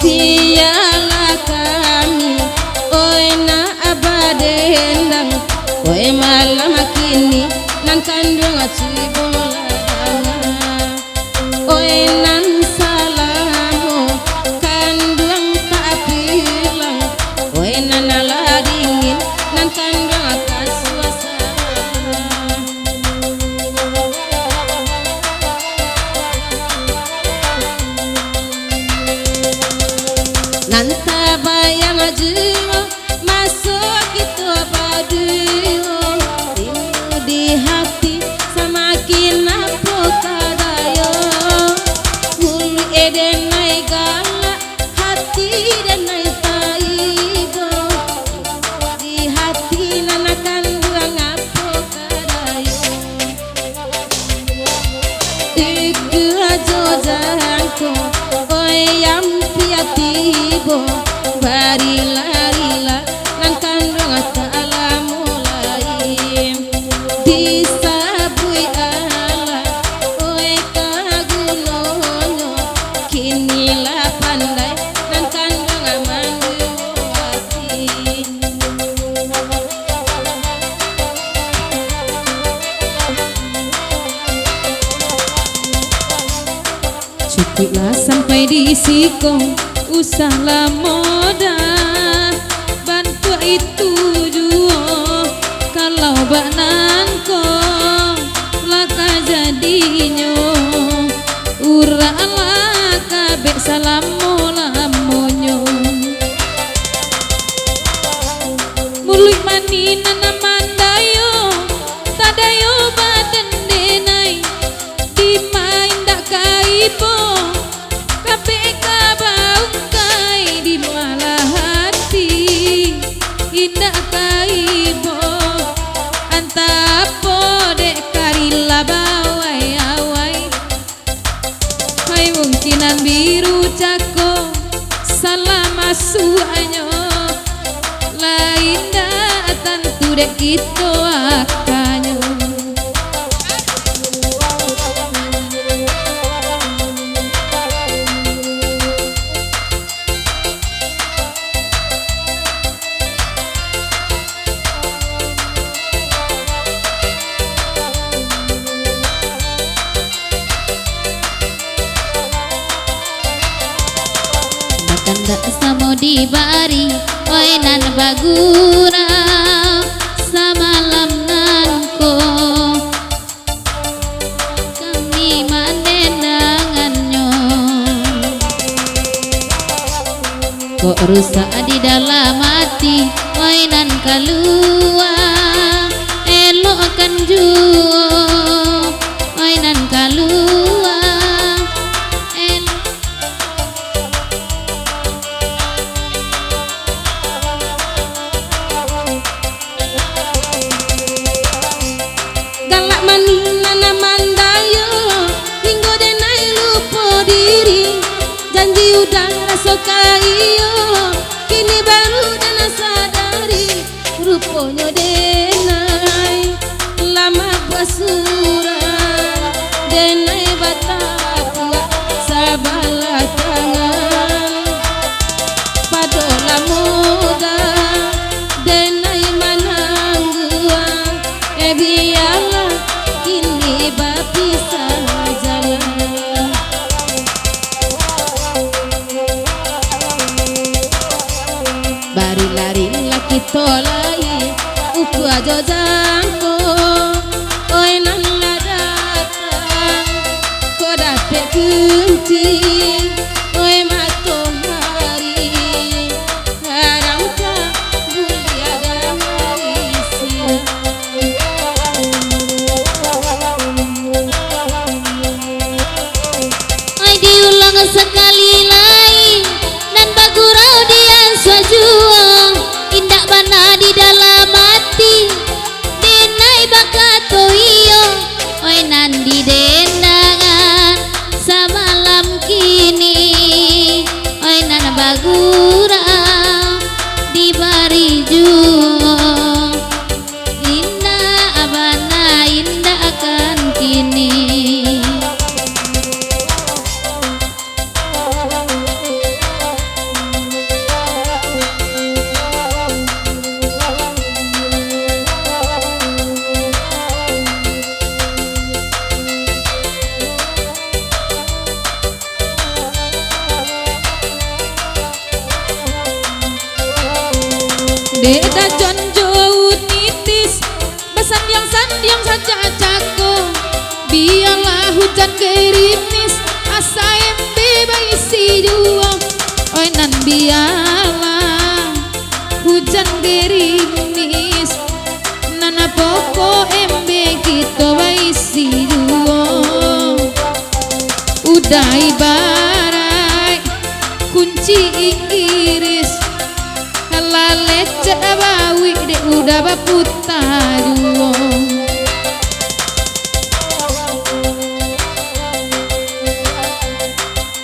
Bialah kami, oi nak badendang, oi malam kini nan kanduang cubo lah danga. Oi nan salamo kanduang tak pilang, oi nan lah dingin nan kanduang kasuasaan. Nan tabayang juo maso kito baduo, rindu di hati samakin apo ka dayo. Muluik e denai galak, hati denai taibo, di hati nan kanduang apo ka dayo. Ikua jo jangko, oi ampia tibo, barila-rila nan kanduang tak lamo lai. Disabuik alah, oi ka gunonyo, kini lah pandai nan kanduang manduo ati. Cukuiklah sampai di siko, usah lamo dah bantuak itu juo. Kalau bak nan ko lah ka jadinyo, uraklah kabek salamo-lamonyo. Muluik manih nan mandayo, tadayo badan denai, dima indak ka ibo, kabek ka baungkai, dima lah hati indak ka ibo, antah apo dek ka rila bawai-awai. Hai mungkin nan biru cako, salah masuaknyo, lain dak tantu dek kito akanyo. Bakandak samo dibari, oi nan bagurau samalam nan ko. Kami mandendangannyo. Kok rusak di dalam ati, oi nan kalua, elokkan juo, oi nan kalua, elok. Galak manih nan mandayo, hinggo denai lupo diri. Janji udah raso ka iyo, kini baru denai sadari. Ruponyo denai lah mambuek surang, denai batapuak sabalah tangan. Pado lamo dah denai manangguang, eh, bialah kini bapisah jalan. Barila-rila kito lai, ukua jo jangko, oi nan lah datang. Ko dapek kunci, oi mato Dek dajon jo nitis, basandiang-sandiang sajak cako. Bialah hujan gerimis, asa embe baisi juo. Oi nan bialah hujan gerimis, nan pokok embe kito baisi juo. Udah ibaraik kunci Inggris, lah lecek bawik dek udah baputa juo.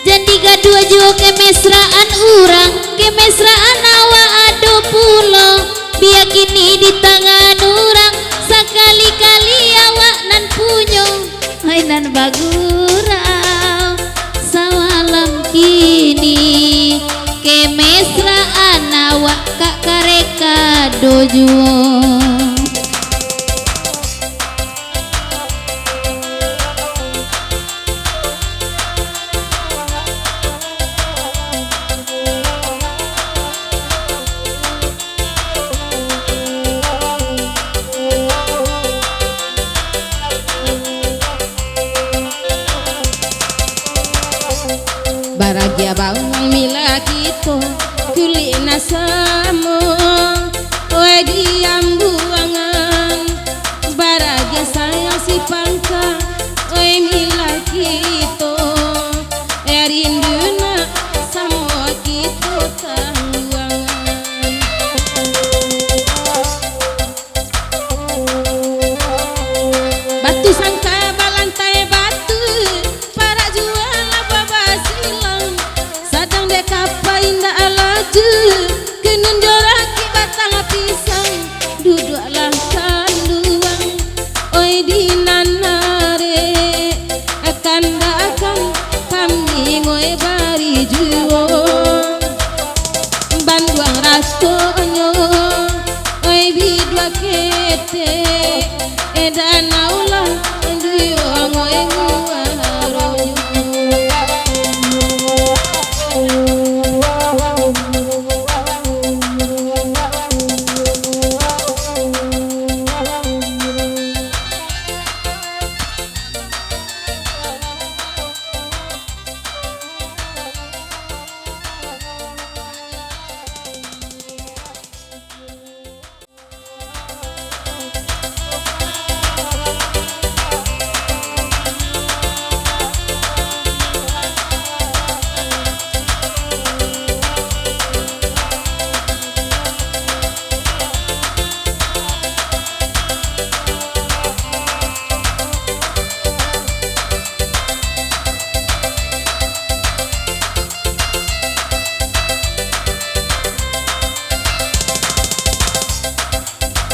Jan digaduah juo kemesraan urang, kemesraan awak ado pulo, bia kini di tangan urang, sakali-kali awak nan punyo. Hai nan bagurau, sawalam kini, kemesraan awak ka kareka do juo. Baragia bawang mila kito, kulik nan samo, oi diambuangan. Baragia sayang sipangka, oi mila kito, eh rindu nak samo kito tambuangan. Batu sangka balantai batu, parak juo lah babasilang. Sadang dek kapa indak laju, kunun jo rakik batang pisang. Duduaklah kanduang, oi di nan arek, kandakan kami ngoi bari juo. Banduang rasonyo, oi biduak ketek, eh danau lah duo ngoi nguaronyo.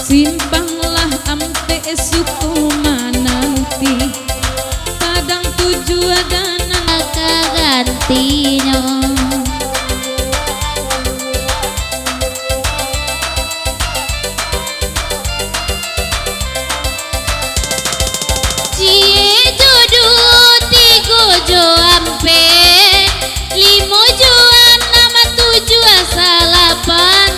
Simpanglah ampek suko mananti, padang tujuah danau ka gantinyo. Ciek jo duo, tigo jo ampek, limo jo anam, tujuah salapan.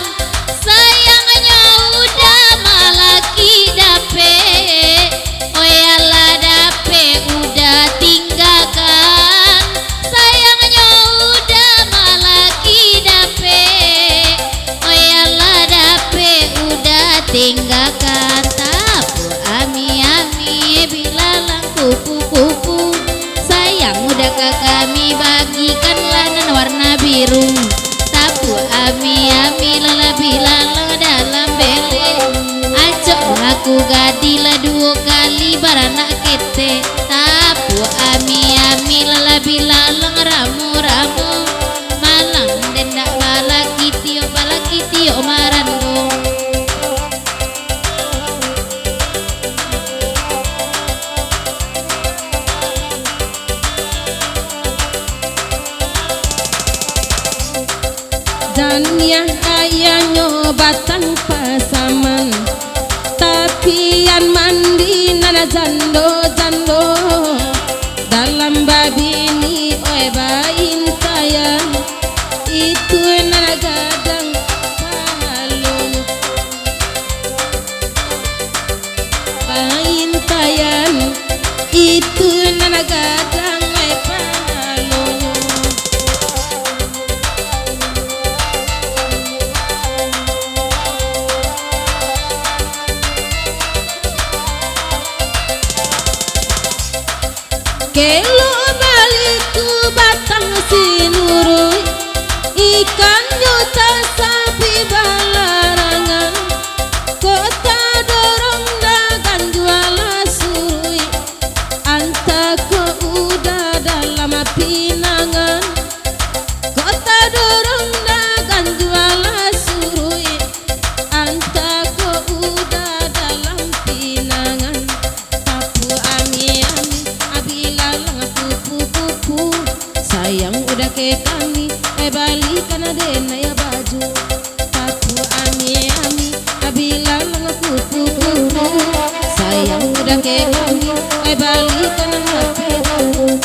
Sayangnyo udah malaki dapek, oi alah dapek udah tinggakan. Sayangnyo udah malaki dapek, oi alah dapek udah tinggakan. Tapuak ami-ami bilalang kupu-kupu, sayang udah ka kami bagikan lah nan warna biru. Tapuak ami-ami lah bilalang dalam belek, acok lah aku gadih lah duo kali baranak ketek. Tapuak ami-ami lah bilalang ramo-ramo, malang den dak balaki tiok, balaki tiok marando. Janiah ayanyo batang pasaman, tapian mandi nan jando-jando. Dalam babini, oi, baintaian, itu nan gadang pahalonyo. Ke kami, ai balikan den ai baju, papuak ami-ami, abilang kupu-kupu. Sayang udah ke kami, ai balikan H P baru.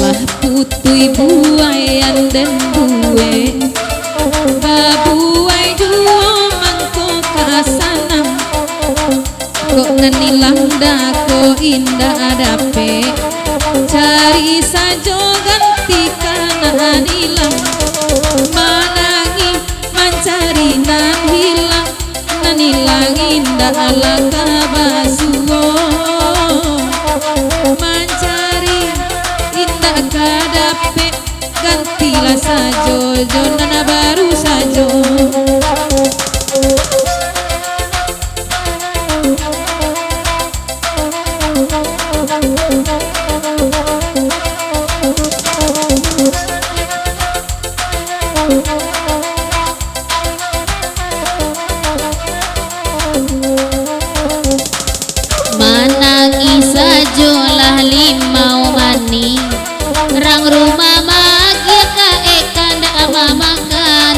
Lah putuih buaian den buek, babuai juo mangko ka sanang. Kok nan ilang dako indak dapek, cari sajo ganti ka nan ilang. Manangih mancari nan ilang, nan ilang indak lah ka basuo. Mancari indak ka dapek, gantilah sajo jo nan baru sajo. Manangih sajolah limau manih, rang rumah maagiah kaek kandak mamakan.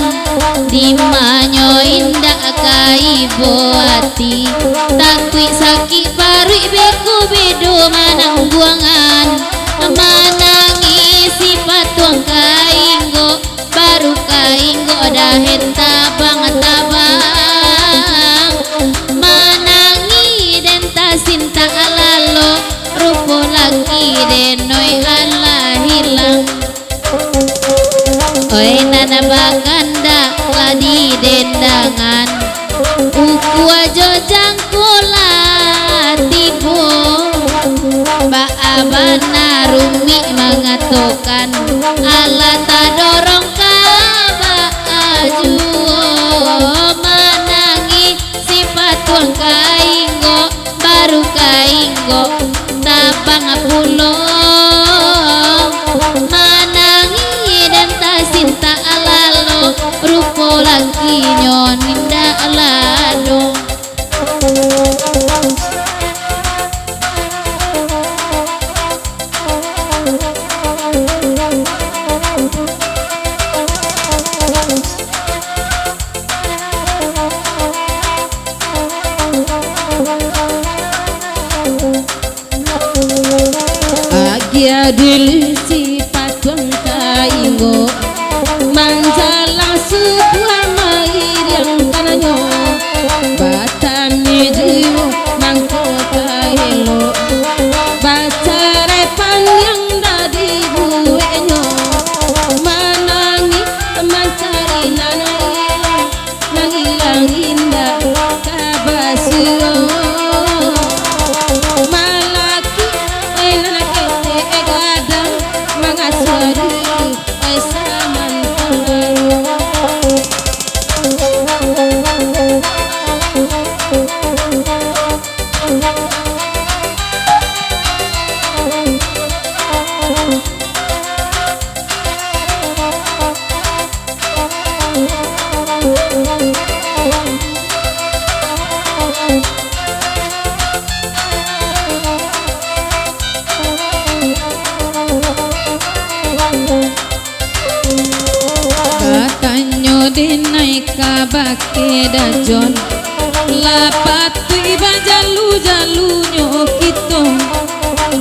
Dimanyo indak ka ibo ati, takuik sakik paruik beko bedo manangguangan. Manangih si patuang ka inggo, baru ka inggo dahen tabang-tabang. Manangih den tasintak lalo, rupo laki den oi alah ilang. Oi nan bakandak lah di dendangan, ukua jo jangko lah tibo. Baa bana rumik mangatokan, alah tadorong ka baa juo. Manangih si patuang ka inggo, baru ka inggo tabang pulo. Manangih den tasintak lalo, rupo lakinyo indak lah ado. Agiah dulu si patuang ka inggo, manjalang subuah mairiang kananyo. Batami juo mangko ka elok, bacarai paniang dah dibueknyo. Manangih mancari nan ilang, nan ilang indak ka basuo. Malaki, eh, nan ketek, eh, gadang, mangasuah dulu, eh, samantaro. Batanyo denai kabake Dajon, lah patuik bajalu-jalunyo kito.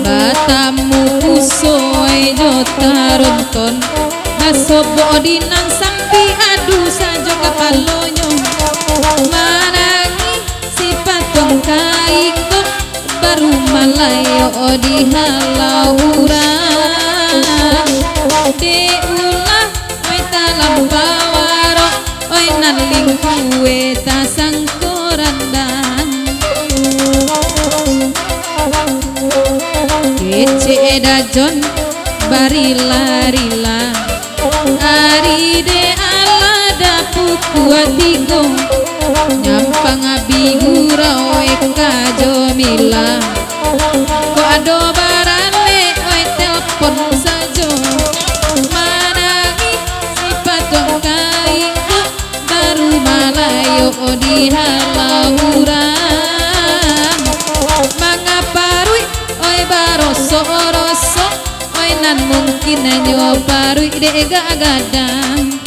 Batamu usoi jo taronton, basobok di nan sampi adu sajo kapalonyo. Manangih si patuang ka inggo, baru malayo di halau urang. Dek ulah, oi talampau arok, oi nan lingkue tasangko randah. Kecek Dajon, barila-rila. Ari dek alah dah pukua tigo, nyampang abih gurau eka jo mila. Kok ado baralek, oi, telpon sajo. Manangih si patuang kain, baru malayo di halau urang. Manga paruik, oi, barosok-rosok, oi, nan mungkin nyo paruik dek gadang.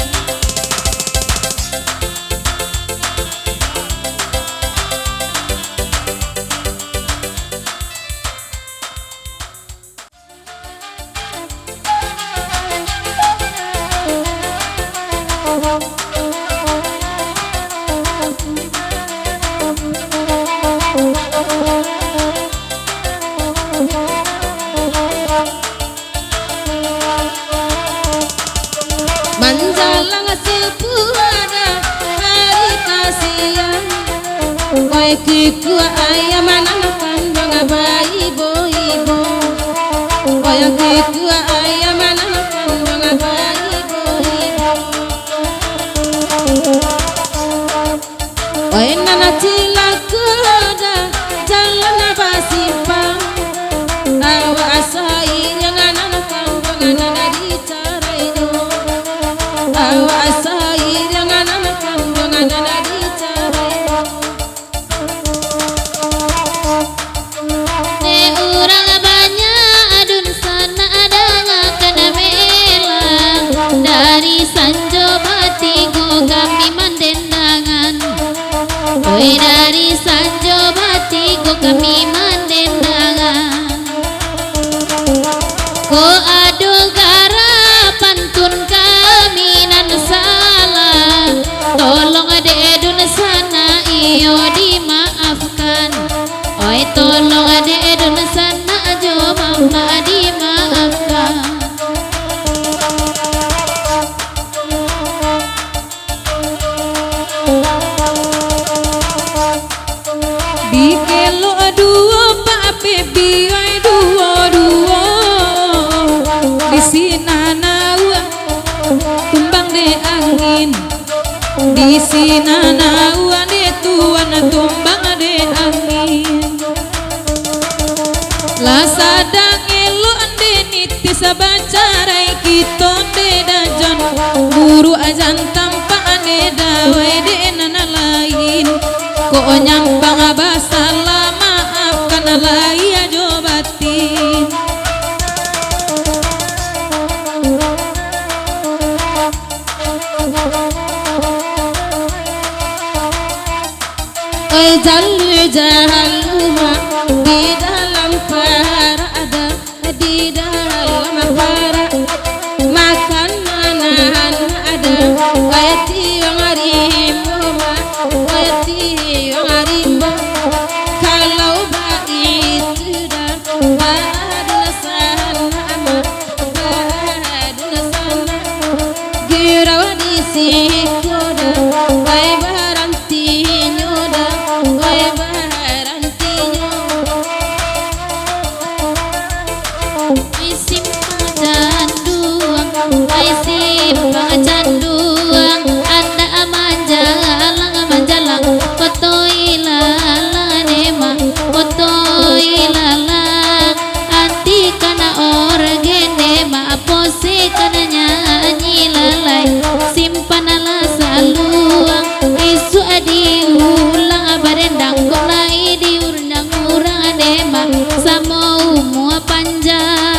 Manjalang sapuah dah ari tasiang, oi, kikuak ayam nan kanduang baibo-ibo. Oi, kikuak ayam nan kanduang baibo-ibo. Oi, nan cilako dah jalan basimpang. Awak sairiang nan kanduang nan dicarainyo. Awak sairiang nan kanduang nan dicarainyo. Dek urang banyak dunsanak dangakan bela. Dari sanjo batigo kami mandendangan. Oi, dari sanjo batigo kami mandendangan. Kok ado garah pantun kami nan salah, tolong dek dunsanak iyo dimaafkan. Oi, tolong dek dunsanak jo mamak dimaafkan. Dikelok duo Pak Pepi, oi, duo-duo. Di sinan awak tumbang dek angin. Di sinan awak dek tuan tumbang dek angin. Lah sadang elok dek nitis bacarai kito dek dajan. Buruak jan tampak dek dawai dek nan lain. Kok nyampang basalah maafkan lahia jo batin. Oi, jalu-jalu mah di dalam parak ado, di dalam parak makanan ado. Oi, tiong rimbo mah, oi, tiong rimbo. Kalau baitu dah, baduo sanak mah, baduo sanak. Girau di siko dah, oi, barantinyo dah, oi, barantinyo. Oi, simpang canduang, oi, simpang canduang, andak manjalang, manjalang, kotoi lalang ne mah, kotoi lalang. Ati kana orgen ne mah, apo se kana nyanyi lalai. Simpanlah saluang, isuak diulang, barendang kok lai diurang urang ne mah, samo umua panjang.